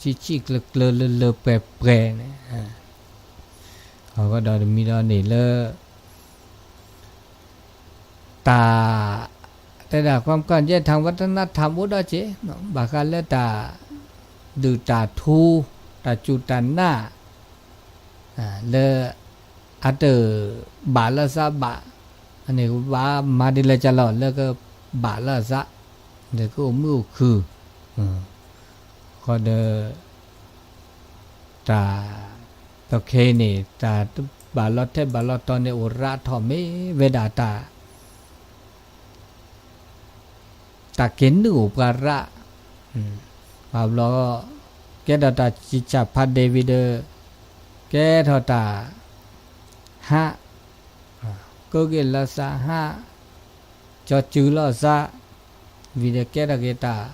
ဆံးဆံးကျၢၤကျၢၤလၢလၢပှဲၤပှဲၤန့ၣ် အဃိဒီးတမံၤဒီးန့ၣ်လၢ တၢ် တဲဒၣ် ความขัดแย้งทางวัฒนธรรม အိၣ်ဒီးက့ၤ ဘၣ်ဃးလၢတၢ် ဒုၣ်တၢ်ထူ တၢ်စူၢ်တၢ်နာ် လၢ အတဘၣ်လၢအသးဘၣ်, အန့ၣ်ကဘၣ်မၤဒ်လဲၣ်ကလီၤ လၢကဘၣ်လၢအသး, ဒီးကအိၣ်မုာ်အိၣ်ခုၣ်, ဃီဒီး တၢ် တခီန့ၣ် တၢ်တဘၣ်လီၤထဲဘၣ်လီၤတီၤန့ၣ် အိၣ်ရးထီၣ်မ့ၢ်ဝဲဒၣ်တၢ် တၢ်က့ၤနုာ်အိၣ်ပှၤရး, ဘၣ်ဘျီ ကဲထီၣ်တၢ်စံးဆၣ်ဖးဒ့ၣ်ဝံၤဒီး ကဲထီၣ်တၢ် ဟး ကၢက့ၤလီၤသးဟး ကၠီစုလီၤသး ဝံၤဒီးကဲထီၣ်က့ၤတၢ်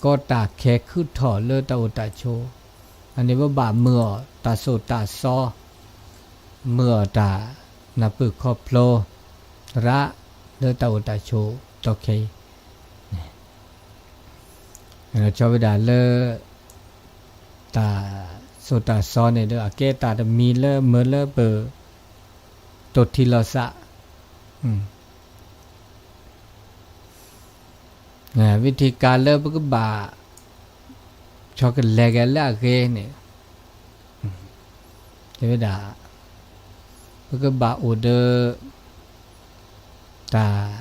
ကီတၢ်ခဲခုၣ်ထီၣ်လၢတၢ်အိၣ်တၢ်ဆိး, အန့ၣ်ပဘၣ်မုာ်အီၤတၢ်သိၣ်တၢ်သီ, မုာ်အီၤတၢ် နၢ်ပၢၢ်ခီဖျိ ရး လၢတၢ်အိၣ်တၢ်ဆိးတခီအံၤ, လီၤဆီဝဲဒၣ်လၢ တၢ်သိၣ်တၢ်သီန့ၣ်ဒီး အကဲတၢ်တမံၤလၢမုာ်လၢပ တိၢ်ထံလီၤသး ဝံထံကၤလၢပကဘၣ် ဆီကလဲၤက့ၤလၢအဂ့ၤန့ၣ် တဲဝဲဒၣ် ပကဘၣ်အိၣ်ဒီး တၢ်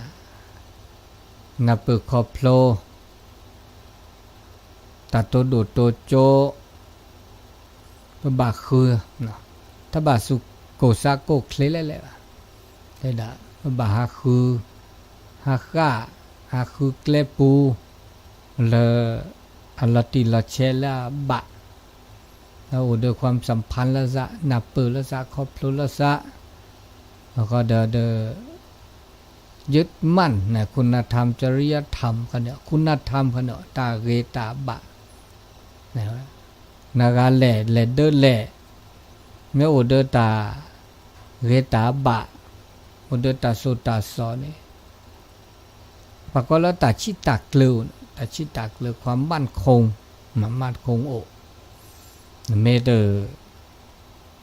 နၢ်ပၢၢ်ခီဖျိ တၢ်တိၢ်ဒိၣ်တိၢ်ကၠိ ပဘၣ်ဃု တဘၣ်သူၣ်ကိၢ်သးကိၢ်ချ့လဲၣ်လဲၣ်ဘၣ်, တဲဒၣ် ပဘၣ်ဟးဃု ဟးဃၣ် ဟးဃုကျဲပူၤ လၢ အလီၤတံၢ်လီၤဆဲးလၢအဘၣ်, လၢအိၣ်ဒီး ความสัมพันธ์ လၢသး နၢ်ပၢၢ်လၢသး ခီဖျိလၢသး, အဃိဒီးဒီး ยึดมั่น คุณธรรม จริยธรรม ခီန့ၣ် คุณธรรม ခီန့ၣ် တၢ်ဂ့ၤတၢ်ဘၣ် နဂၤလဲၣ် လဲၤဒၢလဲၣ်, မ့ၢ်အိၣ်ဒီးတၢ်ဂ့ၤတၢ်ဘၣ်, အိၣ်ဒီးတၢ်သိၣ်တၢ်သီန့ၣ် ပှၤကိးလၢတၢ်ဆံးတၢ်ကျၢၤ, တၢ်ဆံးတၢ်ကျၢၤ ความมั่นคง မၤ มั่นคง အိၣ်, နမ့ၢ်တ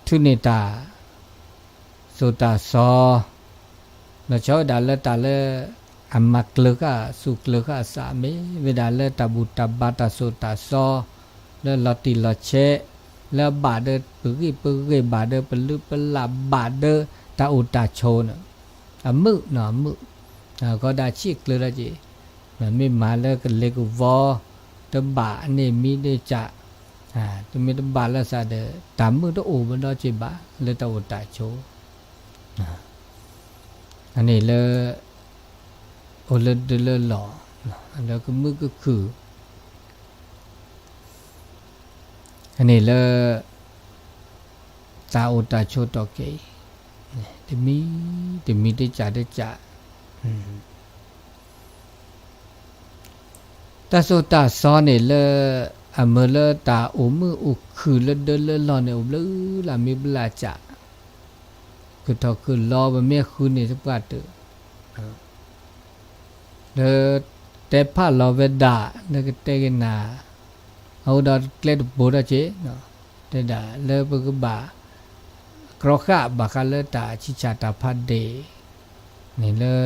ထုးန့ၢ်တၢ် သိၣ်တၢ်သီ လီၤဆီဝဲဒၣ်လၢတၢ်လၢ အမၤကျၢၤဃာ် သူၣ်ကျၢၤဃာ်အသး မ့ၢ်ဝဲဒၣ်လၢတၢ်ဘူၣ်တၢ်ဘါတၢ်သိၣ်တၢ်သီ လၢလီၤတံၢ်လီၤဆဲး လၢအဘၣ်ဒီးပဂံၢ်ပဂ့ၤ ဘၣ်ဒီးပလုၢ်ပလၢ် ဘၣ်ဒီးတၢ်အိၣ်တၢ်ဆိးန့ၣ် အမုာ်နီၤ အမုာ်, အဃိဒီးဆံးကျၢၤဒီးက့ၤ, မ့ၢ်မၤလၢကလ့ၤကဝီၤ တဘၣ်န့ၢ်မံၤန့ၢ်ကၢ်, တမ့ၢ်တဘၣ်လၢသးဒီး တၢ်မုာ်တအိၣ်ဘၣ်ဒီးက့ၤဘၣ် လၢတၢ်အိၣ်တၢ်ဆိး အန့ၣ်လၢ အိၣ်လၢဒၢလၢလီၢ် လၢကမုာ်ကခုၣ် အန့ၣ်လၢ တၢ်အိၣ်တၢ်ဆိးထီၣ်က့ၤအံၤ တမံၤ တမံၤတကၢ်တကၢ် တၢ်သိၣ်တၢ်သီန့ၣ်လၢ အမုာ်လၢတၢ်အိၣ်မုာ်အိၣ်ခုၣ်လၢဒၢလၢလီၢ်န့ၣ် အိၣ်ဘျုးလၢမ့ၢ်ဘျးစၢ် ခုၣ်ထီၣ်ခုၣ်လီၤ ပမ့ၢ်ဃုန့ၣ်သပှၢ်တၢၢ် လၢ တဲဖးလီၤဝဲဒၣ် လၢကတဲက့ၤနၤ အအိၣ်ဒီးကျဲတဘိဒီးက့ၤ တဲဒၣ်လၢပကဘၣ် ကြီဃာ်ဘၣ်ဃးလၢတၢ်ဆံးဆၣ်တၢ်ဖးဒ့ၣ်န့ၣ်လၢ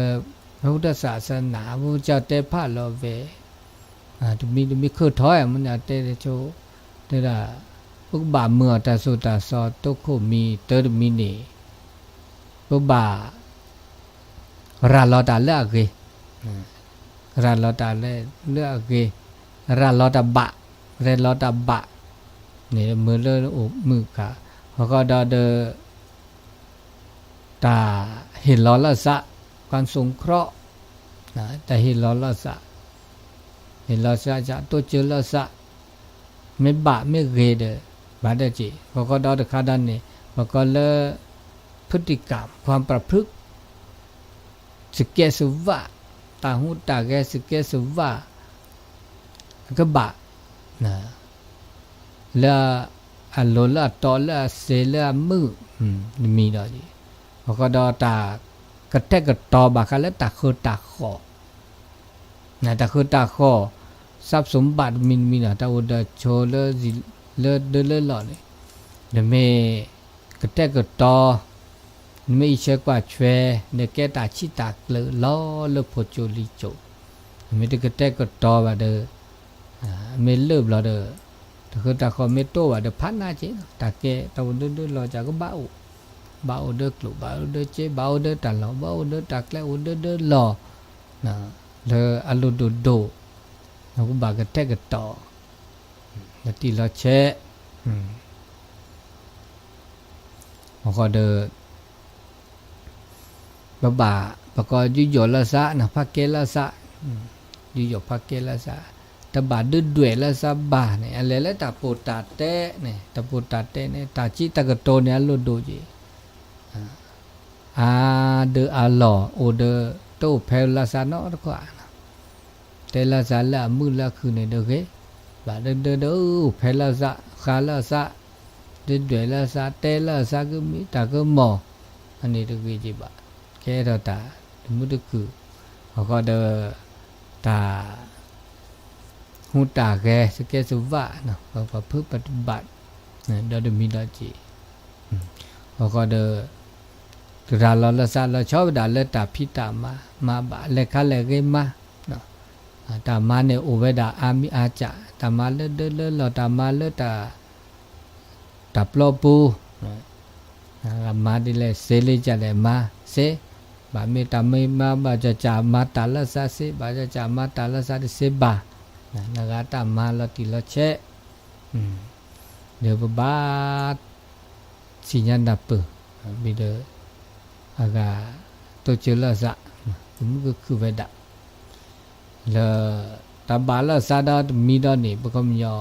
พระพุทธศาสนา အဖိကၠီတဲဖးလီၤဝဲ တမံၤတမံၤခၢၣ်ထီၣ်မ့ၢ်န့ၣ် အတဲတဆိ တဲဒၣ် ပကဘၣ်မုာ်အီၤတၢ်သိၣ်တၢ်သီ တိခိၣ်မံၤ တၢတမံၤန့ၣ် ပဘၣ် ရၤလီၤတၢ်လၢအဂ့ၤ, ရၤလီၤတၢ်လၢအဂ့ၤ, ရၤလီၤတၢ်ဘၣ်, ရၤလီၤတၢ်ဘၣ်, န့ၣ်မုာ်လၢအိၣ်မုာ်ခါ, အဃိဒီးဒီး တၢ်ဟ့ၣ်လီၤလၢသး, ความสงเคราะห์, တၢ်ဟ့ၣ်လီၤလၢသး, ဟ့ၣ်လီၤသး တိစၢၤလၢသး, မ့ၢ်ဘၣ်မ့ၢ်ဂ့ၤဒီး ဘၣ်ဒီးက့ၤ, အဃိဒီးတခါဒၣ်န့ၣ် ပကိးလၢ พฤติกรรม ความประพฤติ စကဲးစဝး, တၢ်ဟူးတၢ်ဂဲၤစကဲးစဝး ကဘၣ် လၢအလိၤလၢအတီလၢအစ့လၢအမုာ် တမံၤဒီး အဃိဒီးတၢ်ကတဲာ်ကတီၤဘၣ်ဃးလၢတၢ်ဃၢတၢ်ဃီၣ် တၢ်ဃၢတၢ်ဃီၣ် ทรัพย์สมบัติ တမံၤတမံၤဒီး တၢ်အိၣ်ဒီးဆိးလၢ လၢဒၢလၢလီၢ်န့ၣ် နမ့ၢ်ကတဲာ်ကတီၤ နမ့ၢ်အံးဆၢကွၢ်ဆှဲ နကဲတၢ်ဆံၣ်တၢ်ကျၢၤလီၤလၢဖိကၠိလံၤကၠိ, နမ့ၢ်တကတဲာ်ကတီၤဘၣ်ဒီး မ့ၢ်လၢၢ်ဘျီဒီး တဃၢတၢ်ဃီမ့ၢ်တိၢ်ဘၣ်ဒီး ဖးနးက့ၤလီၤ. တၢ်ကဲတၢ်အိၣ်ဒၢဒၢလီၤ ကကဘၣ်အိၣ်, ဘၣ်အိၣ်ဒၢကျိၣ် ဘၣ်အိၣ်ဒၢစ့ ဘၣ်အိၣ်ဒၢတၢ်လီၢ် ဘၣ်အိၣ်ဒၢတၢ်ကျဲ အိၣ်ဒၢဒၢလီၤ လၢအလိၣ်ဒိၣ်ဒိၣ်, ပဘၣ်ကတဲာ်ကတီၤ လီၤတံၢ်လီၤဆဲး, အဃိဒီး ပဘၣ် ပကယူးယီၣ်လၢသးန့ၣ် ဖးကဲလၢသး, ယူးယီၣ်ဖးကဲလၢသး, တဘၣ်ဒုးဒွဲၣ်လၢသးဘၣ်န့ၣ် အလဲၤလၢတၢ်ပိာ်တၢ်တဲန့ၣ် တၢ်ပိာ်တၢ်တဲန့ၣ် တၢ်စံးတၢ်ကတိၤန့ၣ် အလိၣ်ဒိၣ်က့ၤ အါဒၢအါလီၢ် အိၣ်ဒီး တအိၣ်ဖဲလၢသးနီတခီ, တဲလၢသးလၢအမုာ်လၢခုၣ်န့ၣ်တဂ့ၤ, ဘၣ်ဒၢဒၢဒၢ အိၣ်ဖဲလၢသး ဃးလၢသး, ဒုးဒွဲၣ်လၢသး တဲလၢသး ကမံတၢ်ကမီၤ, အန့ၣ်တဂ့ၤက့ၤဘၣ်, ကဲထီၣ်တၢ်တမုာ်တခုၣ်, အဃိဒီး တၢ် ဟူးတၢ်ဂဲၤ သကဲသဝး ပဖုပတဘၣ် ဒီးတမံၤဒီးက့ၤ, အဃိဒီး တရၤလီၤလၢသးလီၤဆီဝဲဒၣ်လၢတၢ်ဖံးတၢ်မၤ မၤဘၣ် လဲၤခါလဲၤဂ့ၤမၤ, တၢ်မၤန့ၣ်အိၣ်ဝဲဒၣ်အါမံၤအါကၢ်, တၢ်မၤလၢဒၢလၢလီၢ် တၢ်မၤလၢတၢ် တၢ်ပျီပူၤ မၤဒ်လဲၣ် စ့လၢကလဲၣ်မၤစ့, ဘၣ်မ့ၢ်တၢ်မ့ၢ်မၤ ဘၣ်ကကမၤတၢ်လၢသးစ့, ဘၣ်ကကမၤတၢ်လၢသးတစ့ဘၣ်, နဂၤတၢ်မၤလီၤတံၢ်လီၤဆဲး, ဒီးပဘၣ် သ့ၣ်ညါနၢ်ပၢၢ်, ဘၣ်ဒီး အဂၤ တိစၢၤလၢသး, ကမုာ်ကခုၣ်ဝဲဒၣ် လၢ တၢ်ဘၣ်လၢသးဒီးတမံၤဒီးန့ၣ် ပကမညီ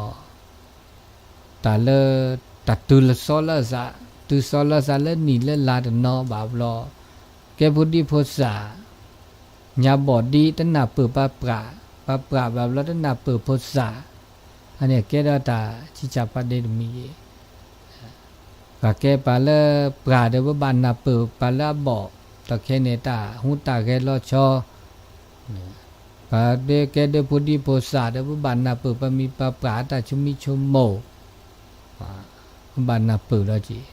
တၢ်လၢ တၢ်တုၤလၢစီလၢသး, တုၤစီလၢသးလၢနံၣ်လၢလါတနီၤဘၣ်ဘျီ, ကဲဖိဒံဖိသၣ်, ညါဘီၣ်ဒံတနၢ်ပၢၢ်ပှၤပြး, ပှၤပြးဘၣ်ဘျီတနၢ်ပၢၢ်ဖိသၣ်, အန့ၣ်ကဲဒီးတၢ်ဆံၣ်ဆၣ်ဖးဒ့တမံၤယဲၢ် ပှၤကဲပှၤလၢပြးဒီး ပဘၣ်နၢ်ပၢၢ်ပှၤလၢအဘီၣ်, ဒီးခဲန့ၣ်တၢ်ဟူးတၢ်ဂဲၤလီၤဆီ, ပှၤကဲဒီးဖိဒံဖိသၣ်ဒီး ပဘၣ်နၢ်ပၢၢ်ပှၤမံၤပှၤပြးအတၢ်ဆိမိၣ်ဆိမိၣ်, ပဘၣ်နၢ်ပၢၢ်ဒီးက့ၤ,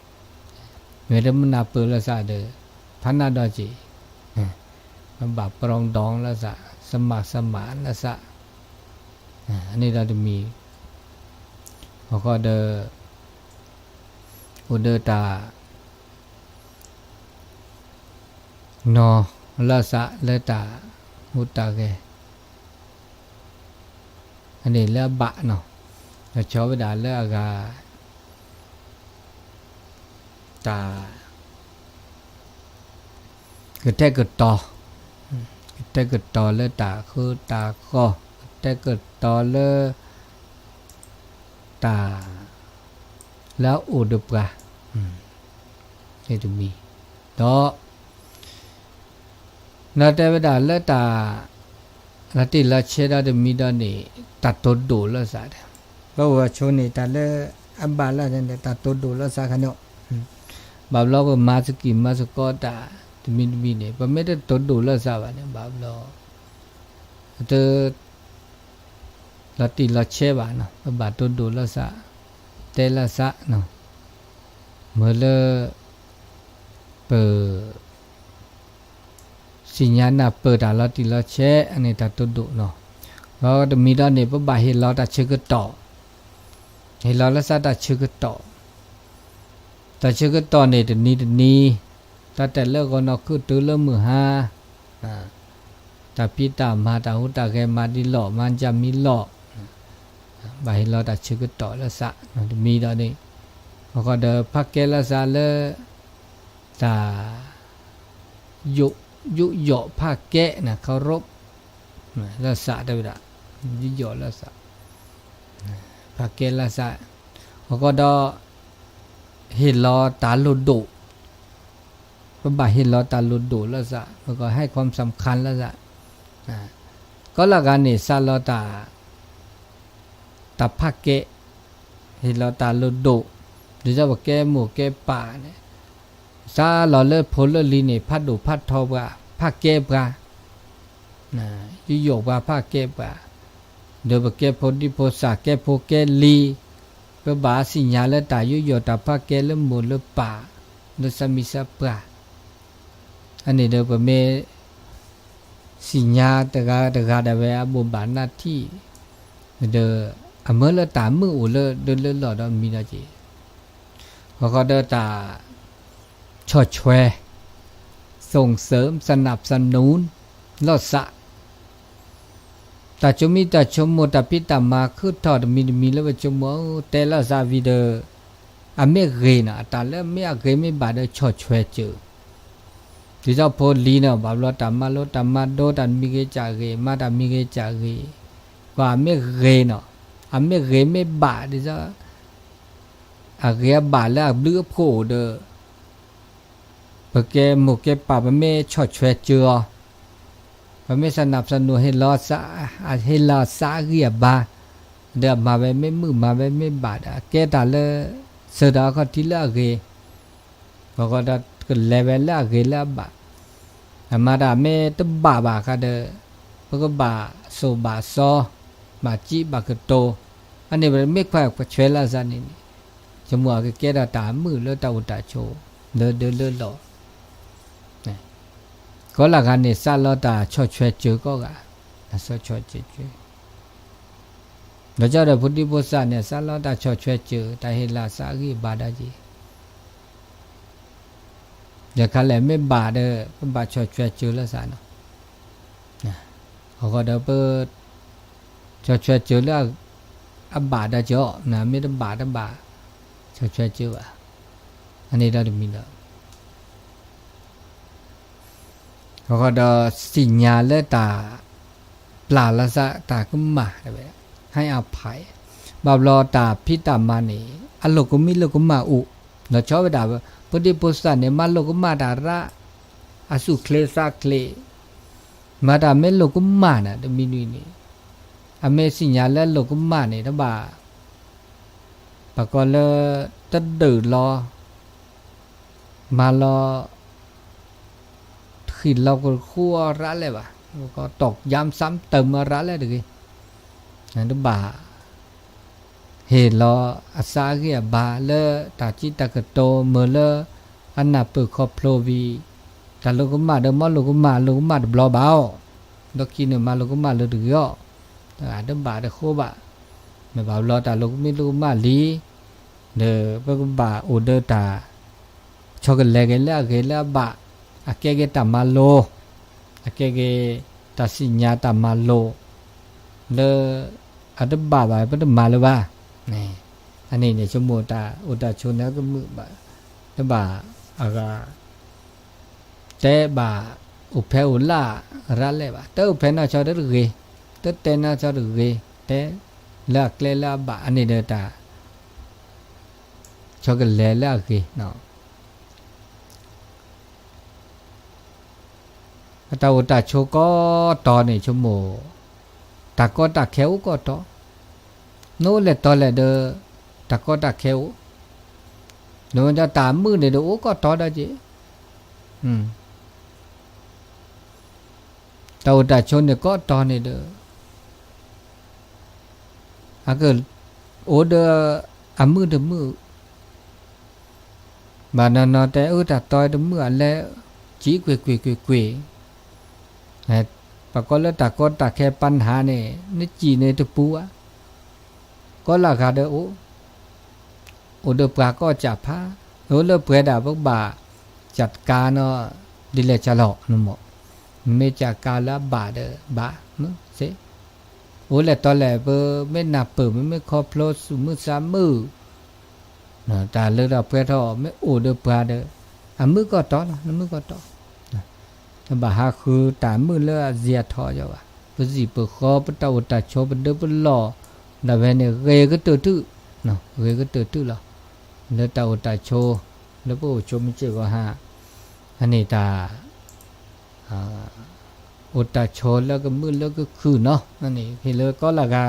မ့ၢ်တမ့ၢ်နၢ်ပၢၢ်လၢသးဒီး ဖးနးဒီးက့ၤ, ပဘၣ်ပရီဒိလၢသး, စမးစမးလၢသး, အန့ၣ်ဒီးတမံၤ, အဃိဒီး အိၣ်ဒီးတၢ် နီၤလၢသးလၢတၢ်ဟူးတၢ်ဂဲၤ အန့ၣ်လၢအဘၣ်နီၤ, လီၤဆီဝဲဒၣ်လၢအဂၤ တၢ် ကတဲာ်ကတီၤ, ကတဲာ်ကတီၤလၢတၢ်ဃၢတၢ်ဃီၤ, ကတဲာ်ကတီၤလၢ တၢ် လၢအအိၣ်ဒီးပှၤ တမံၤ, ဒီး နီၢ်တဲဝဲဒၣ်လၢတၢ် လီၤတံၢ်လီၤဆဲးဒီးတမံၤဒီးန့ၣ် တၢ်တိၢ်ဒိၣ်လၢသး, ပဝဲဆိန့ၣ် တၢ်လၢအဘၣ်လၢ တၢ်တိၢ်ဒိၣ်လၢသးခါန့ၣ်, ဘၣ်ဘျီပမၤသကိးမၤသကိးတၢ် တမံၤတမံၤန့ၣ် ပမ့ၢ်တတိၢ်ဒိၣ်လၢသးဘၣ်န့ၣ် ဘၣ်ဘျီ တ လီၤတံၢ်လီၤဆဲးဘၣ်နီၤ, ပဘၣ်တိၢ်ဒိၣ်လၢသး, တဲလၢသး, မ့ၢ်လၢ ပ သ့ၣ်ညါနၢ်ပၢၢ်တၢ်လီၤတံၢ်လီၤဆဲး အန့ၣ်တၢ်တိၢ်ဒိၣ်နီၤ, ဒီးတမံၤဒီးန့ၣ် ပဘၣ်ဟ့ၣ်လီၤတၢ်ဆၢကတီၢ်, ဟ့ၣ်လီၤလၢသးတၢ်ဆၢကတီၢ် တၢ်ဆၢကတီၢ်န့ၣ် တနံၤတနံၤ, တၢ်တဲာ်လၢဂီၤနီၢ်ခုတုၤလၢမုၢ်ဟါ, တၢ်ဖံးတၢ်မၤ တၢ်ဟူးတၢ်ဂဲၤ မၤဒ်လီၢ် မၤကမံလီၢ်, ဘၣ်ဟ့ၣ်လီၤတၢ်ဆၢကတီၢ်လၢသး, တမံၤဒီးန့ၣ်, အဃိဒီးဖးကဲလၢသးလၢ တၢ် ယူးယီၣ်ဖးကဲန့ၣ် เคารพ လၢသးတဲဝဲဒၣ်, ယူးယီၣ်လၢသး, ဖးကဲလၢသး, အဃိဒီး ဟ့ၣ်လီၤတၢ်လိၣ်ဒိၣ်, ပဘၣ်ဟ့ၣ်လီၤတၢ်လိၣ်ဒိၣ်လၢသး, ပကဟဲ ความสำคัญ လၢသး, ကီလၢဂၤန့ၣ် စးလီၤတၢ် တၢ်ဖးကဲ, ဟ့ၣ်လီၤတၢ်လိၣ်ဒိၣ်, ဒ်သိးပကဲမိၢ်ကဲပၢ်န့ၣ်, စးလီၤလၢဖိလၢလံၤန့ၣ် ဖးဒိၣ်ဖးထီပှၤ, ဖးကဲပှၤ, ယူးယီၣ်ပှၤဖးကဲပှၤ, ဒီးပကဲဖိဒံဖိသၣ် ကဲဖိကဲလံၤ, ပဘၣ်သ့ၣ်ညါလၢတၢ်ယူးယီၣ်တၢ်ဖးကဲလၢမိၢ်လၢပၢ်, လၢသးမံသးပှၢ်, အန့ၣ်ဒီးပမ့ၢ် သ့ၣ်ညါတဂၤတဂၤဒၣ်ဝဲအဘိးဘၣ်နၢ်ထံၣ်, ဒီး အမၢလၢတၢ်မုၢ်အိၣ်လၢဒၢလၢလီၢ်ဒီးမံၤဒီးက့ၤ, ဃီဃီဒီးတၢ်ဆီၣ်ထွဲ ส่งเสริม สนับสนุน လီၤစး တၢ်ဆိမိၣ်တၢ်ဆိကမိၣ်တၢ်ဖံးတၢ်မၤခုၣ်ထီၣ်တမံၤတမံၤလၢပဆိကမိၣ် တဲလီၤစးဝံၤဒီး အမ့ၢ်ဂ့ၤနီၤ အတၢ်လၢမ့ၢ်အဂ့ၤမ့ၢ်ဘၣ်ဒီးဆီၣ်ထွဲစၢၤ ဒ်သိးဖိလံၤနီၤ ဘၣ်ဘျီတၢ်မၤလိတၢ်မၤဒိတၢ်တမံၤဂ့ၤကၢ်ဂ့ၤ မၤတၢ်မံၤဂ့ၤကၢ်ဂ့ၤ, ကွၢ်အမ့ၢ်ဂ့ၤနီၤ, အမ့ၢ်ဂ့ၤမ့ၢ်ဘၣ်ဒ်သိး အဂ့ၤအဘၣ်လၢအဘျုးအဖှိၣ်အိၣ်ဒီး ပကဲမိၢ်ကဲပၢ် ပမ့ၢ်ဆီၣ်ထွဲစၢၤအီၤ, ပမ့ၢ် สนับสนุน ဟ့ၣ်လီၤ ဟ့ၣ်လီၤအသးအဂံၢ်အဘါ, ဒီးအမၤဝဲမ့ၢ်မုာ်မၤဝဲမ့ၢ်ဘၣ်ဒီး အကဲတၢ်လၢ စၢၤတၢ်အခီၣ်ထံးလၢအဂ့ၤ, ပကဒီးကလဲၤဝဲလၢအဂ့ၤလၢအဘၣ်, အမၤတၢ်မ့ၢ်တဘၣ်ဘၣ်ဃးဒီး ပကဘၣ်စိာ်ဘၣ်စီ ဘၣ်စံးဘၣ်ကတိၤ, အန့ၣ်ပမ့ၢ်ခွဲးဆွဲလၢအစးန့ၣ်န့ၣ် ဆိကမိၣ်အကကဲထီၣ်တၢ်မုာ်လၢတၢ်အိၣ်တၢ်ဆိး လၢဒၢလၢလီၢ် ကိးလၢဂၤန့ၣ် စးလီၤတၢ်ဆီၣ်ထွဲစၢၤကိးဂၤ, တၢ်ဆီၣ်ထွဲစၢၤ, ဒီးကၠီဒီးဖိဒံဖိသၣ်န့ၣ် စးလီၤတၢ်ဆီၣ်ထွဲစၢၤ တၢ်ဟ့ၣ်လီၤအသးအဂံၢ်အဘါဒီးက့ၤ, ယခါလဲၣ်မ့ၢ်ဘၣ်ဒီး ပဘၣ်ဆီၣ်ထွဲစၢၤလၢသးနီၤ, အဃိဒီးပ ဆီၣ်ထွဲစၢၤလၢ အဘၣ်ဒီးက့ၤအီၤ မ့ၢ်တဘၣ်တဘၣ် ဆီၣ်ထွဲစၢၤဘၣ်, အန့ၣ်ဒီးတမံၤလီၤ. အဃိဒီးသ့ၣ်ညါလၢတၢ် ပျၢ်လီၤသး တၢ်ကမၣ်ဝဲ ဟဲအဖးအံၤ, ဘၣ်ဘျီတၢ်ဖံးတၢ်မၤန့ၣ် အလိာ်ကမံလိာ်ကမၣ်အိၣ်, ဒီးဆီဝဲဒၣ် ဖိဒံဖိသၣ်န့ၣ် မၤလိာ်ကမၣ်တၢ်ရၣ် အသူၣ်ချ့သးချ့ မၤတၢ်မ့ၢ်လိာ်ကမၣ်န့ၣ် တမံၤနံၤန့ၣ် အမ့ၢ်သ့ၣ်ညါလၢအလိာ်ကမၣ်န့ၣ် တဘၣ် ပှၤကိးလၢ တဒုးလီၤ မၤလီၤ တဃံးလီၤကဃူအီၤရၣ်လဲၣ်ဘၣ်, ပကတီၢ်ယါစၢ်တၢ်မၤရၣ်လဲၣ်တဂ့ၤ, တဘၣ် ဟ့ၣ်လီၤအသးအဂံၢ်အဘါလၢတၢ်စံးတၢ်ကတိၤမုာ်လၢ အနၢ်ပၢၢ်ခီဖျိဝံၤ, တၢ်လိာ်ကမၣ်ဒီးမၤလိာ်ကမၣ် လိာ်ကမၣ်တဘျီဘၣ်အီၤ, ဒီးခံန့ၣ်မၤလိာ်ကမၣ်လၢတဂ့ၤအီၤ, တဘၣ်တဃိဘၣ်, မ့ၢ်ဘၣ်ဘျီတၢ်လိာ်ကမံလိာ်ကမၣ်လံ ဒီးပကဘၣ်အိၣ်ဒီးတၢ် ဆီကလဲၤက့ၤလၢအဂ့ၤလၢအဘၣ်, အကဲက့ၤတၢ်မၤလိာ်, အကဲက့ၤတၢ်သ့ၣ်ညါတၢ်မၤလိာ်, လၢ အတဘၣ်ဘၣ် ပတမၤလၢၤဘၣ်, အန့ၣ်န့ၣ် ဆိကမိၣ်တၢ်အိၣ်တၢ်ဆိးန့ၣ် ကမုာ်ဘၣ်, တဘၣ်အဂၤ တဲဘၣ်အိၣ်ဖဲအိၣ်လၢ်ရၣ်လဲၣ်ဘၣ်, တအိၣ်ဖဲနီၢ်ဆီတဂ့ၤ, တတဲနီၢ်ဆီတဂ့ၤ, တဲလၢအကျဲလၢအဘၣ် အန့ၣ်ဒီးတၢ် ဆီကလဲၤလၢအဂ့ၤ, အတၢ်အိၣ်တၢ်ဆိးကိးတီၤန့ၣ် ဆိကမိၣ် တၢ်ကီတၢ်ခဲအိၣ်ကိးတီၤ, နအိၣ်လဲၤတီၤလဲၣ်ဒီး တၢ်ကီတၢ်ခဲအိၣ်, နဝဲဒၣ်တၢ်မုာ်န့ၣ်ဒီးအိၣ်ကိးတီၤဒီးက့ၤ, တၢ်အိၣ်တၢ်ဆိးန့ၣ်ကိးတီၤန့ၣ်ဒီး အက အိၣ်ဒီး အမုာ်တမုာ် ဘၣ်နီၢ်နီၢ်တဲအၢ တၢ်တီတမုာ်အလဲၣ်, စံးကွ့ၢ်ကွ့ၢ်ကွ့ၢ်ကွ့ၢ်, ပှၤကိးလၢတၢ်ကီတၢ်ခဲ ปัญหา န့ၣ် နစံးန့ၣ်တပူၤဘၣ်, ကိးလၢဂၤဒီးအိၣ်, အိၣ်ဒီးပှၤကိးစၢ်ဖး, အိၣ်လၢပှဲၤဒၣ်ပကဘၣ် จัดการ နီၤ, ဒ်လဲၣ်ကၢ်လီၤနမ့ၢ်, မ့ၢ် จัดการ လၢအဘၣ်ဒီးဘၣ်, မ့ၢ်စ့ၢ်, အိၣ်လဲၤတီၤလဲၣ် ပမ့ၢ်နၢ်ပၢၢ် ပမ့ၢ်ခီဖျိသူၣ်မုာ်သးမုာ် တၢ်လၢတၢ်ပှဲၤထီၣ် မ့ၢ်အိၣ်ဒီးပှၤဒီး အမုာ်ကီၢ်တီလီၤ နမုာ်ကီၢ်တီ, တဘၣ်ဟးဃုတၢ်မုာ်လၢအစံးအထီၣ်ယီၤဘၣ်, ပစံၣ်ပဃီ ပတၢ်အိၣ်တၢ်ဆိး ပဒၢပလီၢ် ဒၣ်ဝဲန့ၣ် ဂ့ၤကတၢၢ်တု, ဂ့ၤကတၢၢ်တုလီၤ, လၢတၢ်အိၣ်တၢ်ဆိး လၢပအိၣ်ဆိးမုၢ်စ့ၢ်ကီးဟါ, အန့ၣ်တၢ် အိၣ်တၢ်ဆိးလၢကမုာ်လၢကခုၣ်နီၤ, ဟ့ၣ်လၢကိးလၢဂၤ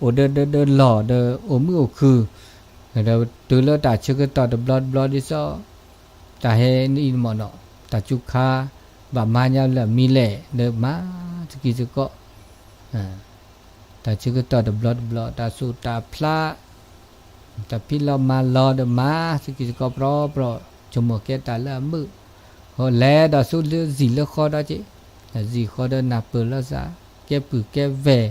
အိၣ်ဒၢဒၢဒၢလီၢ်ဒီး အိၣ်မုာ်အိၣ်ခုၣ်, ဒီးတုၤလၢတၢ်ဆၢကတီၢ်တဘျီတဘျီဒ်သိး တၢ်ဟဲနအံၤမ့ၢ်နီၤ, တၢ်စူၤခါ ဘၣ်မၤညါလၢအမံၤလဲၣ် ဒီးမၤသကံးသကိး တၢ်ဆၢကတီၢ်တဘျီတဘျီ တၢ်သူၣ်တၢ်ဖျး တၢ်ဖံးလီၤမၤလီၤဒီးမၤသကံးသကိးပြီပြီ, ဆိကမိၣ်ကဲတၢ်လၢအမုာ်, လဲၤဒီးဆူလၢစံာ်လၢဃီဒီးက့ၤ, စံာ်ဃီဒီးနၢ်ပၢၢ်လိာ်သး, ကဲပုၢ်ကဲဝဲၢ်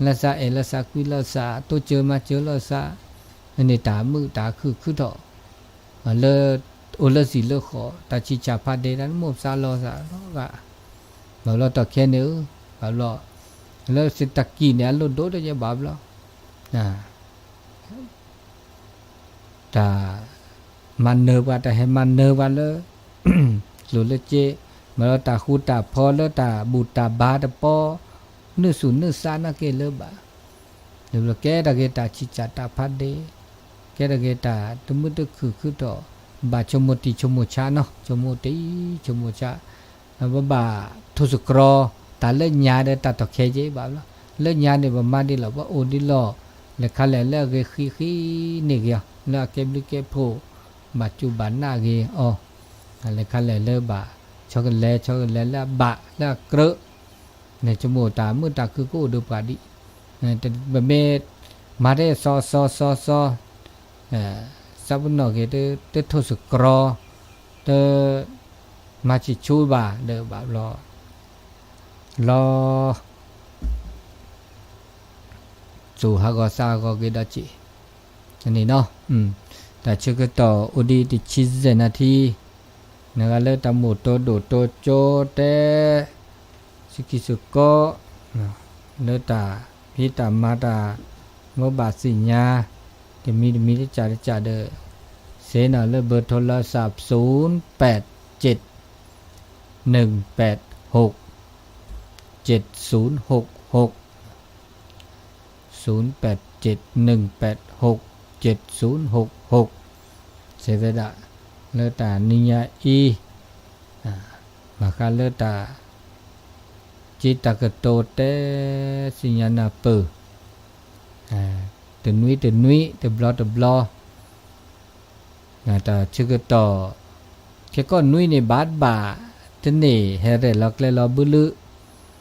လိာ်သး, အဲၣ်လိာ်သးကွံလိာ်သး, တိစၢၤမၤစၢၤလိာ်သး, န့ၣ်တၢ်မုာ်တၢ်ခုၣ်ခုၣ်ထီၣ် လၢ အိၣ်လၢစံာ်လၢဃီ, တၢ်ဆံၣ်ဆၣ်ဖးဒဲး တၢ်နမိၢ်ပသးလီၤသးလီၤဂာ်, ဘၣ်ဘျီတီၢ်ခဲန့ၣ်ဧၢ, ဘၣ်ဘျီ လၢစတကံၢ်န့ၣ် အလိၣ်ဒိၣ်တယဲၢ်ဘၣ်ဘျီ, တၢ် မၤနၢၤပှၤ တၢ်ဟဲမၤနၢၤပှၤလၢ ကျိၣ်လၢက့, မၤလီၤတၢ်ဃူတၢ်ဖိးလၢတၢ်ဘူၣ်တၢ်ဘါတပီ, နုာ်ဆူၣ်နုာ်သးနာ်က့လၢၤဘၣ်, လၢကဲထီၣ်က့ၤတၢ်ဆံၣ်ဆၣ်တၢ်ဖးဒဲး, ကဲထီၣ်က့ၤတၢ်တမုာ်တခုၣ်ခုၣ်ထီၣ်, ဘၣ်ဆိကမိၣ်တံၢ်ဆိကမိၣ်ဆးနီၤ, ဆိကမိၣ်တံၢ်ဆိကမိၣ်ဆး, ပဘၣ်ထိၣ်သတြီၤ တၢ်လၢညါဒီးတၢ်တီၢ်ခဲက့ဘၣ်ဘျီ, လၢညါန့ၣ် ပမၤဒ်လီၤ ပအိၣ်ဒ်လီၤ, လဲၤခါလဲၣ်လၢအဂ့ၤဃံဃံန့ၣ်ဂ့ၤအီၤ, လၢအကဲဘျုးကဲဖှိၣ်, ဘၣ်စူၢ်ဘၣ်နာ်ဂ့ၤအီၤ, လဲၤခါလဲၣ်လၢဘၣ် ဆီကလဲၤ ဆီကလဲၤလၢအဘၣ်လၢအကြၢး, န့ၣ်ဆိကမိၣ်တၢ်မုာ်တၢ်ခုၣ်ကအိၣ်ဒီးပှၤဒံး, ပမ့ၢ် မၤတၢ်စီစီစီစီ, သးပ့ၤနီၣ်ဂ့ၤ တထိၣ်သတြီၤ, တ မၤဆံၣ်ဆူဘၣ်ဒီးဘၣ်ဘျီ, လီၤ စိၤဟးဂီၤသးဟးဂီၤက့ၤဒီးက့ၤ, န့ၣ်နီၤ, တၢ်ဆၢကတီၢ်အိၣ်ဒံးတဆံယဲၢ်နၣ်ထံ, နဂၤလၢတၢ်မိၣ်တိဒိၣ်တိကၠိတဲ စကံၢ်စကီး, လၢတၢ်ဖံးတၢ်မၤတၢ် မိၢ်ဘၣ်သ့ၣ်ညါ တမံၤတမံၤတကၢ်တကၢ်ဒီး စ့ၢ်နီၤလၢ เบอร์โทรศัพท์ ศูนย์แปดเจ็ด หนึ่งแปดหก เจ็ดศูนย์หกหก ศูนย์แปดเจ็ด หนึ่งแปดหก เจ็ดศูนย์หกหก စံးဝဲဒၣ် လၢတၢ်နံၤညါအံၤ ဘၣ်ဃးလၢတၢ် က့တၢ်ကတိၤတဲ သ့ၣ်ညါနၢ်ပၢၢ် တနွံတနွံ တဘျီတဘျီ တၢ်ဆၢကတီၢ် ခဲကီၢ်နွံန့ၣ် ဘၣ်ဘၣ် တန့ၢ်ဟဲရဲၣ်လီၤကျဲလီၤဘုလုး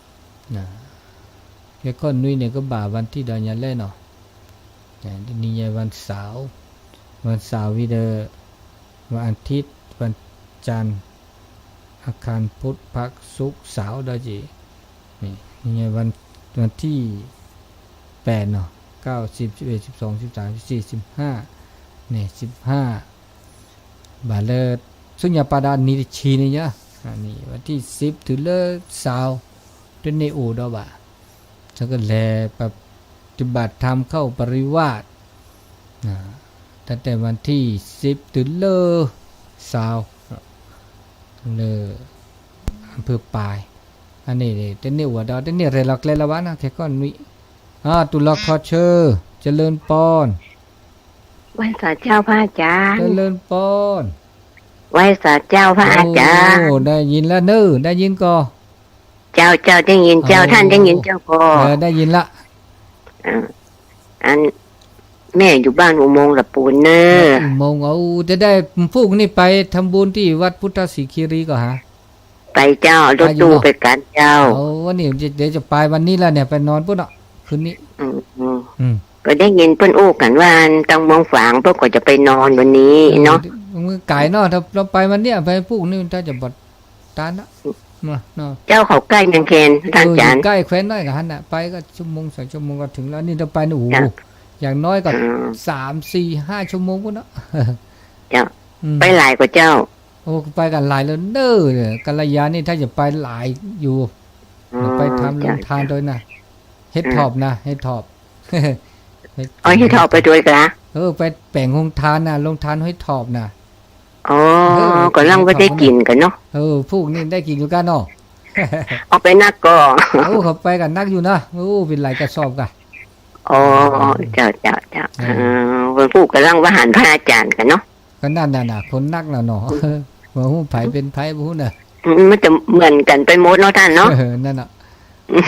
ခဲကီၢ်နွံန့ၣ် ကဘၣ် วันที่ ဒီးညါလဲၣ်နီၤ တနံၤညါ วันเสาร์ วันเสาร์ ဝံၤဒီး วันอาทิตย์ วันจันทร์ อังคาร พุธ พฤหัส ศุกร์ เสาร์ ဒီးက့ၤ วันที่ แปด နီၤ เก้า สิบ สิบเอ็ด สิบสอง สิบสาม สิบสี่ สิบห้า န့ၣ် สิบห้า ဘၣ်လၢ ဆူညါပာ်ဒီးနံၤတဆံန့ၣ်ညါ วันที่ สิบ တုၤလၢ เสาร์ တန့ၢ်အိၣ်ဒီးဘၣ် ဆၢကလဲၤ ปฏิบัติธรรม เข้าปริวาส ตั้งแต่วันที่ สิบ တုၤလၢ เสาร์ လၢ อำเภอปาย အန့ၣ် တန့ၢ်အိၣ်ဒီး တန့ၢ်ရဲၣ်လီၤကျဲလၢၤဘၣ်နီၤ ခဲကီၢ်နွံ တူၢ်လီၤခီဆၢ เจริญพร ไหว้สาเจ้าพระอาจารย์ เจริญพร ไหว้สาเจ้าพระอาจารย์ ได้ยินแล้วเนอะ ได้ยินก่อ เจ้า เจ้า ได้ยินเจ้า ท่านได้ยินเจ้าก่อ ได้ยินละ อัน แม่อยู่บ้านอุโมงค์ละปูนเนอะ อุโมงค์ เอา จะได้ พรุ่งนี้ไปทำบุญที่วัดพุทธศรีคีรีก่อนฮะ ไปเจ้า รถตู้ไปกันเจ้า วันนี้ เดี๋ยวจะไปวันนี้แล้วเนี่ย ไปนอนปุ๊บเนาะ คืนนี้ ก็ได้ยินเปิ้นอู้กันว่า ตางเมืองฝาง เปิ้นก็จะไปนอนวันนี้เนาะ มันไกลเนาะ ถ้าเราไปวันเนี้ย ไปพรุ่งนี้ ถ้าจะบอดตานละ เจ้า เขาใกล้เมืองแคน ท่านอาจารย์ ใกล้แคว้นน้อย ก็หันน่ะ ไปก็ชั่วโมงสองชั่วโมงก็ถึงแล้ว นี่ถ้าไปนี่ โอ้โห อย่างน้อยก็สามสี่ห้าชั่วโมงปุ๊บเนาะ เจ้า ไปหลายกว่าเจ้า โอ้ ไปกันหลายเลยเนอะ กัลยานี่ถ้าจะไปหลายอยู่ ไปทำโรงทานด้วยนะ เฮ็ดถอบนะ เฮ็ดถอบ อ๋อ เฮ็ดถอบไปด้วยกะ เออ ไปแป๋งโฮงทานน่ะ โฮงทานเฮ็ดถอบน่ะ อ๋อ เออ ก็ลังว่าได้กินกันเนาะ เออ พวกนี้ได้กินอยู่กันเนาะ เอาไปนักก่อ โอ้ เขาไปกันนักอยู่นะ โอ้ เป็นหลายกระสอบกะ อ๋อ เจ้า เจ้า เจ้า เออ เออ เปิ้นอู้กำลังว่าหันพระอาจารย์กันเนาะ ก็นั่นน่ะนะ คนนักน่ะเนาะ บ่ฮู้ไผเป็นไผบ่ฮู้น่ะ อืม มันจะเหมือนกันไปหมดเนาะท่านเนาะ เออ นั่นน่ะ เออ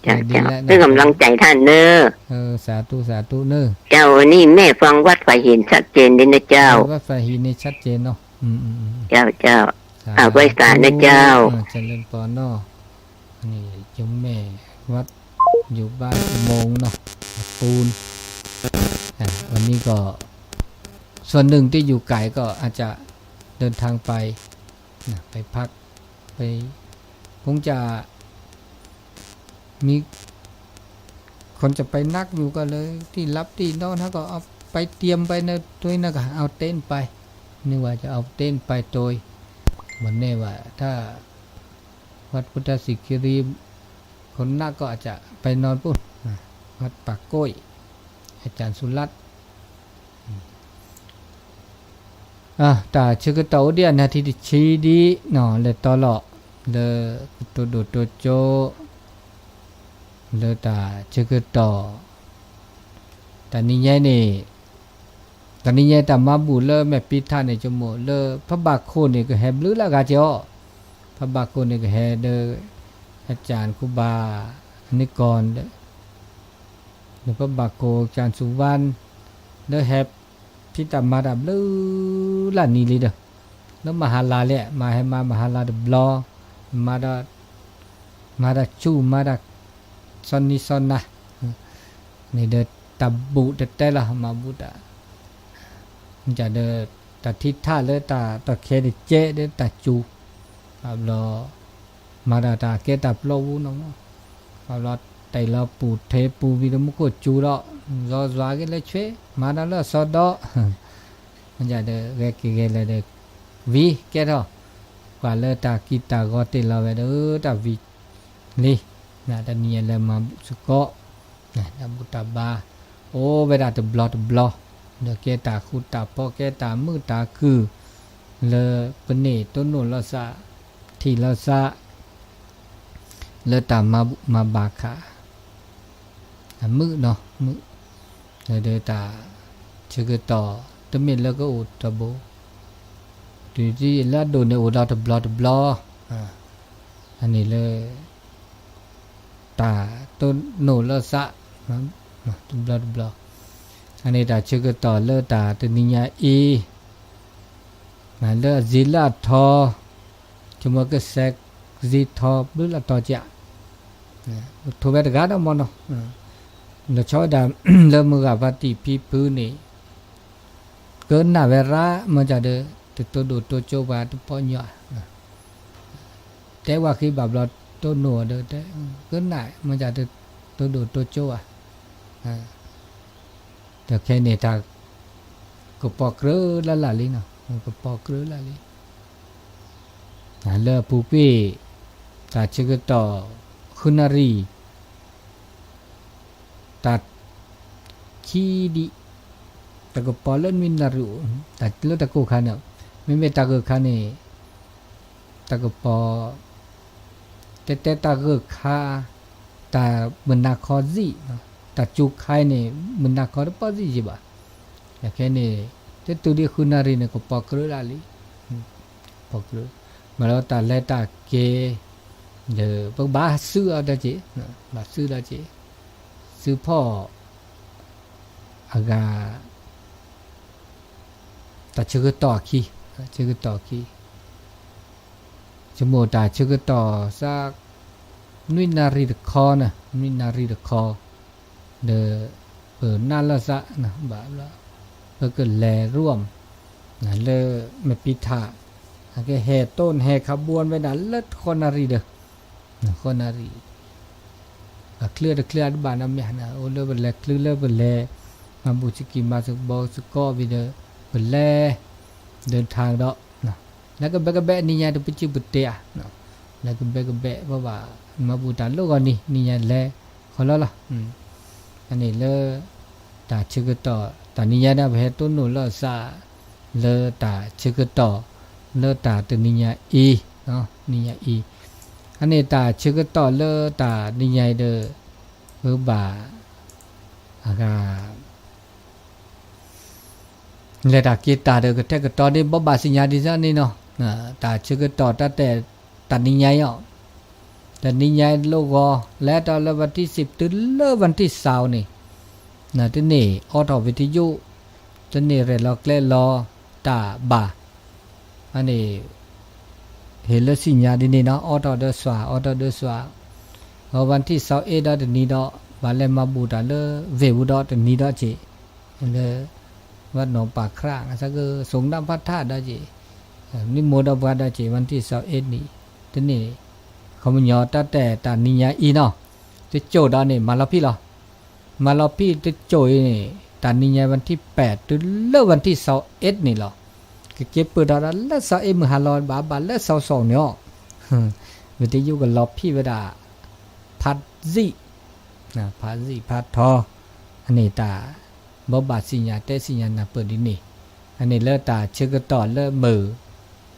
เจ้า เจ้า เป็นกำลังใจท่านเนอะ เออ สาธุ สาธุเนอะ เจ้า วันนี้แม่ฟังวัดฝายหินชัดเจนเลยนะเจ้า เออ วัดฝายหินนี่ชัดเจนเนาะ อืม อืม อืม เจ้า เจ้า สาธุ อ่า ไหว้สานะเจ้า เออ เจริญพรเนาะ นี่โยมแม่วัดอยู่บ้านอุโมงค์เนาะ ปูน อ่ะ วันนี้ก็ ส่วนหนึ่งที่อยู่ไกลก็อาจจะเดินทางไป ไปพัก ไป คงจะ มี คนจะไปนักอยู่ก็เลย ที่หลับที่นอนเขาก็เอาไปเตรียมไปนะ ตัวนั้นก็เอาเต็นท์ไป นึกว่าจะเอาเต็นท์ไปโดย วันนี้ว่าถ้า วัดพุทธสิขิรี คนนักก็อาจจะไปนอนปุ๊บ วัดป่าโก้ย อาจารย์สุรัตน์ တၢ်ဆၢကတီၢ်အိၣ်ဒံးအနၢ်ထံ တဆံဒံး လဲၤတီလီၤ လၢကတိၤဒိၣ်တိၤကၠိ လၢတၢ်ဆၢကတီၢ် တနံၤညါန့ၣ် တနံၤညါတၢ်မၤဘူၣ်လၢမဲာ်ဖံထးန့ၣ် ကမိၣ်လၢဖးဘၣ်ခိၣ်န့ၣ် ကဟဲဘျုးလၢအဂၤကဲအီၤ ဖးဘၣ်ခိၣ်န့ၣ် ကဟဲဒီး အကၠၣ်ခူဘၣ် အန့ၢ်ကီၢ် ဒီးဖးဘၣ်ခိၣ် ကၠၣ်စူၤဝၣ် လၢဟဲဖံးတၢ်မၤတၢ်ဘျုးလၢနံၤလံဒီး လၢမဟါလါလဲၣ် မၤဟဲမၤမဟါလါတဘျီ မၤဒီး မၤတၢ်ဆူၣ် မၤတၢ် စီၤနံၤစီၤနၤ န့ၣ်ဒီး တၢ်ဘူၣ်တတဲလီၤ မၤဘူၣ်တၢ် မ့ၢ်ဒီး တၢ်ထံထးလၢတၢ်တီၢ်ခဲတကဲဒီးတၢ်စူၤ ဘၣ်ဘျီ မၤတၢ်တၢ်ကဲတၢ်ပျီပူၤနီၤမး ဘၣ်ဘျီ တ့ၢ်လီၤပူၤထဲပူၤဝံၤဒီးမူခိၣ်စူၤဒီး ယွၤယွၤက့ၤလၢဆွဲ မၤတၢ်လၢအစီဒီး မ့ၢ်ဒီး ဂဲၤက့ၤဂဲၤလဲၤဒီး ဝံၤကဲထီၣ် ကွၢ်လၢတၢ်ကံၢ်တၢ်ဂီၤတ့ၢ်လီၤဝဲဒီး တၢ်ဝံၤလံ တနံၤညါလဲၤမၤဘူၣ်စ့ၢ်ကီး တၢ်ဘူၣ်တၢ်ဘါ အိၣ်ဝဲဒၣ်တဘျီတဘျီ ဒီးကဲတၢ်ဃူတၢ်ဖိး ကဲတၢ်မုာ်တၢ်ခုၣ် လၢပန့ၢ်တိၢ်နီၣ်လိာ်သး ထံၣ်လိာ်သး လၢတၢ်မၤဘူၣ်မၤဘါခါ အမုာ်နီၤ မုာ် ဒီးတၢ်ဆၢကတီၢ် တမ့ၢ်လၢကအိၣ်တဘိ တုၤလၢအဒိၣ်န့ၣ်အိၣ်ဒီးတဘျီတဘျီ အန့ၣ်လၢ တၢ်တိၢ်နီၣ်လိာ်သး တဘျီတဘျီ အန့ၣ်တၢ်ဆၢကတီၢ်လၢတၢ်တနံၤညါအံၤ လၢအစ့လၢအထီ ဆိကမိၣ်ကစဲးစ့ထီဘျုးလၢအတီကၠး ထိးဝဲတဂၤဒီးမ့ၢ်နီၤ လီၤဆီဝဲဒၣ် လၢမုၢ်ဂၤဖါတံၢ်ဖံဖုန့ၣ် ကနၣ်ဝဲရၣ် မ့ၢ်ဒီး တတိၢ်ဒိၣ်တိၢ်ကၠိဘၣ်တပီညါ တဲဝဲဃ့ဘၣ်ဘျီတိၢ်နီၣ်ဒီး ကနၣ် မ့ၢ်ဒီး တတိၢ်ဒိၣ်တိၢ်ကၠိဘၣ် ဒီးခဲအံၤန့ၣ် တၢ်ကပီၤကြၢးလၢ်လၢ်လံနီၤ ကပီၤကြၢးလၢ်လံ လၢအပူၤကွံာ် တၢ်ဆၢကတီၢ် ဃုနၣ်ရံၣ် တၢ်ခံဒံး တၢ်ကပီၤလၢနွံနၣ်ရံၣ်အိၣ် တၢ်လၢတၢ်ကိၢ်ခါန့ၣ် မ့မ့ၢ်တၢ်ဂၢၢ်ခါန့ၣ် တၢ်ကပီၤ တဲတဲတၢ်ဂၢၢ်ခါ တၢ်မုၢ်နၤခီစံၣ် တၢ်စူၤခါအံၤန့ၣ် မုၢ်နၤခီတပီၢ်စံၣ်ယံၤဘၣ် ခဲအံၤန့ၣ် တတုၤဒံးဃုနၣ်ရံၣ်န့ၣ် ကပီၤကြၢးလၢ်လံ ပီၤကြၢး မ့ၢ်လီၤတၢ်လဲၤတၢ်က့ၤ ဒီးပကဘၣ်စုအီၤဒီးက့ၤ ဘၣ်စုဒီးက့ၤ စုဖီၣ် အဂၤ တၢ်ဆၢကတီၢ်အခံ ဆၢကတီၢ်အခံ ဆိကမိၣ်တၢ်ဆၢကတီၢ်သး နွံနၣ်ရံၣ်တခီန့ၣ် နွံနၣ်ရံၣ်တခီ ဒီး ပနၢ်လိာ်သး ဘၣ် ပကလဲၤရူၢ် လၢမဲာ်ဖံထး အကဟဲတိၢ်နဟဲခးဘိဝဲဒၣ်လၢဃိးနၣ်ရံၣ်ဒီး ဃိးနၣ်ရံၣ် အချုးတချုးအတဘၣ်နီတမံၤ အိၣ်လၢပလဲၤချုးလၢပလဲၤ မၤဘူၣ်စကံၢ်မၤစကဘီစကီးဝံၤဒီး ပလဲၤ ဒၢထးကဒီး လဲၤကဘဲကဘဲနံၤညါတပစုၢ်ပတဲဧါ လဲၤကဘဲကဘဲ ပဘၣ်မၤဘူၣ်တၢ်လၢဂီၤနံၤ နံၤညါလဲၤ ဃီလီၤလီၤ အန့ၣ်လၢ တၢ်ဆၢကတီၢ် တၢ်နံၤညါဒၣ်ပဟဲတိၢ်နီၣ်လိာ်သး လၢတၢ်ဆၢကတီၢ် လၢတၢ်တနံၤညါအံၤ နံၤညါအံၤ အန့ၣ်တၢ်ဆၢကတီၢ်လၢတၢ်နံၤညါအံၤဒီး ပဘၣ် အဂၤ လဲၤတၢ်က့ၤတၢ်ဒီးကတဲာ်ကတီၤန့ၣ် ဘိးဘၣ်သ့ၣ်ညါဒ်န့ၣ်နီၤ တၢ်ဆၢကတီၢ်တၢ်တဲ တနံၤညါအံၤ တနံၤညါအံၤလိၣ်ဂီၤ လဲၤတီၢ်လၢဝၣ်ထံၣ်စံးတုၤလၢဝၣ်ထံၣ်သၢန့ၣ် တန့ၢ်အိးထီၣ်ဝံၤတယိၣ် တန့ၢ်ရဲၣ်လီၤကျဲၤလီၤတၢ်ဘၣ် အန့ၣ် ဟ့ၣ်လၢသ့ၣ်ညါဒ်န့ၣ်နီၤ အိးထီၣ်ဒီးစွၣ် အိးထီၣ်ဒီးစွၣ် အဝၣ်ထံၣ်သၢအ့ဒီးတနံၤဒီး ဘၣ်လဲၤမၤဘူၣ်တၢ်လၢ ဝ့ၢ်ပူၤဒီးတနံၤဒီးက့ၤ လၢ ဝၣ်နီၢ်ပၢ်ခရၣ် သးကစီၤနၢ်ဖးထးဒီးက့ၤ နံၣ်မိၢ်ဒီးပှၤဒီးက့ၤ วันที่สิบเอ็ดန့ၣ် တန့ၢ် ခီပညီတၢ်တဲတၢ်နံၤညါအံၤနီၤ တစိၤဒီးန့ၣ် မၤလီၤဖံးလီၤ. မၤလီၤဖံးတစိၤအံၤန့ၣ် တၢ်နံၤညါ วันที่แปด တုၤလၢ วันที่สิบเอ็ดန့ၣ်လီၤ. ကက့ၤပၢၢ်ထီၣ်ဒီးလၢ สิบเอ็ด မုၢ်ဟါလီၤ ဘၣ်ဘၣ်လၢ สิบสองန့ၣ်အီၤ ဝံၤတယုၢ်ကလီၤဖံးဝဲဒၣ် ဖးစံၣ် ဖးစံၣ်ဖးထီ အန့ၣ်တၢ် ဘိးဘၣ်စံၣ်ညါတဲစံၣ်ညါနၢ်ပၢၢ်ဒ်န့ၣ် အန့ၣ်လၢတၢ်ဆၢကတီၢ်လၢမုၢ်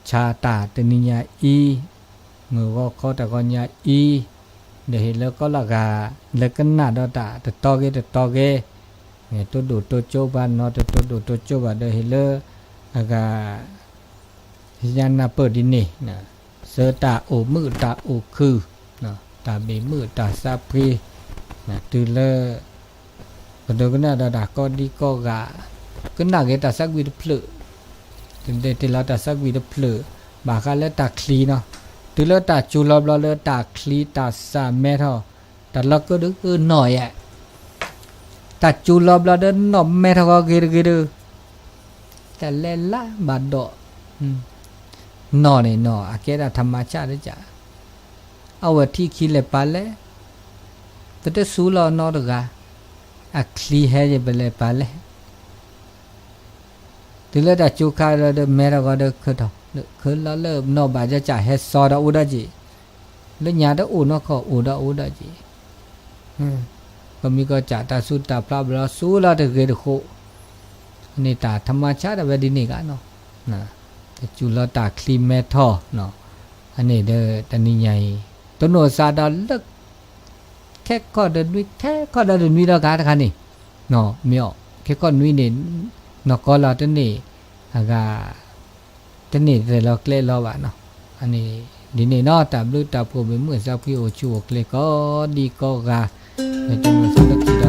ဆါတၢ်တနံၤညါအံၤ မုၢ်ဂီၤခီတၢ်ဂီၤညါအံၤ ဒီးဟ့ၣ်လၢကီၢ်လီၤဂာ် လၢကနၣ်ဒီးတၢ်တတီဂ့ၤတတီဂ့ၤ တိၢ်ဒိၣ်တိၢ်ကၠိဘၣ်နီၤ တတိၢ်ဒိၣ်တိၢ်ကၠိဘၣ်ဒီးဟ့ၣ်လၢ အဂၤ စံၣ်ညါနၢ်ပၢၢ်ဒ်န့ၣ် ဆၢတၢ်အိၣ်မုာ်တၢ်အိၣ်ခုၣ် တၢ်ဘ့ၣ်မုာ်တၢ်သးဖှံ တုၤလၢ ကဒိကနၣ်ဒီးတၢ်ကီဒံကီဂာ် ကနၣ်က့ၤတၢ်သးကွံတဖျၢၣ် တဒဲးတ့ၢ်လီၤတၢ်သးကွံတဖျၢၣ် ဘၣ်ဃးလၢတၢ်ချံနီၤ တုၤလၢတၢ်စူၤလီၤဘျီလၢတၢ်ချံတၢ်စၢ်မဲထီၣ် တၢ်လီၤကၢဒုကနီၢ်ယဲၢ် တၢ်စူၤလီၤဘျီဒီးနီၢ်မဲထီၣ်ဂီၤဂ့ၤတဂ့ၤဒီး တၢ်လဲၤလၢဘၣ်ဒီး နီၢ်န့ၣ်နီၢ် အကဲဒၣ်ထးမၤဆၣ်တကး အဝဲထံၣ်ခံလဲၤပာ်လဲၣ် ပတစူၤလီၤနီတဂၤ အချံဟဲယပလဲၤပာ်လဲၣ် တုၤလၢတၢ်စူၤခါဒီး မဲထီၣ်ဂီၤဒီးခၢထီၣ် ခၢလီၤလၢနီၢ်ဘၣ်ကကးဟဲစီဒီးအိၣ်ဒီးက့ၤ လၢညါတအိၣ်နီၢ်ခီၣ်အိၣ်ဒီးအိၣ်ဒီးက့ၤ ကီၢ်မံကီၢ်ကၠးတၢ်စူၤတၢ်ဖျးဘျီစူၤလီၤတဂ့ၤတဃိး အန့ၣ်တၢ်ထးမၤဆၣ်ဒၣ်ဝဲဒ်န့ၣ်ဂ့ၤနီၤ တစူၤလီၤတၢ်ချံမဲထီၣ် အန့ၣ်ဒီးတနံၤညါအံၤ တနီၢ်စးဒီးလၢ ခဲခီၣ်တနွံ ခဲခီၣ်ဒီးတနွံဒီးကါတခါန့ၣ် မ့ၢ်အီၤ ခဲခီၣ်နွံန့ၣ် နီၢ်ကီၢ်လီၤတန့ၢ် အဂၤ တန့ၢ်ရဲၣ်လီၤကျဲလီၤဘၣ်နီၤ အန့ၣ် ဒ်န့ၣ်နီၤ တၢ်ဘျုးတၢ်ဖှိၣ်ဘ့ၣ်မုၢ်သးဖှံအိၣ်ဆူၣ်အိၣ်ချ့ကိးဒံကိးဂၤ လၢတနီၤစးလၢခံ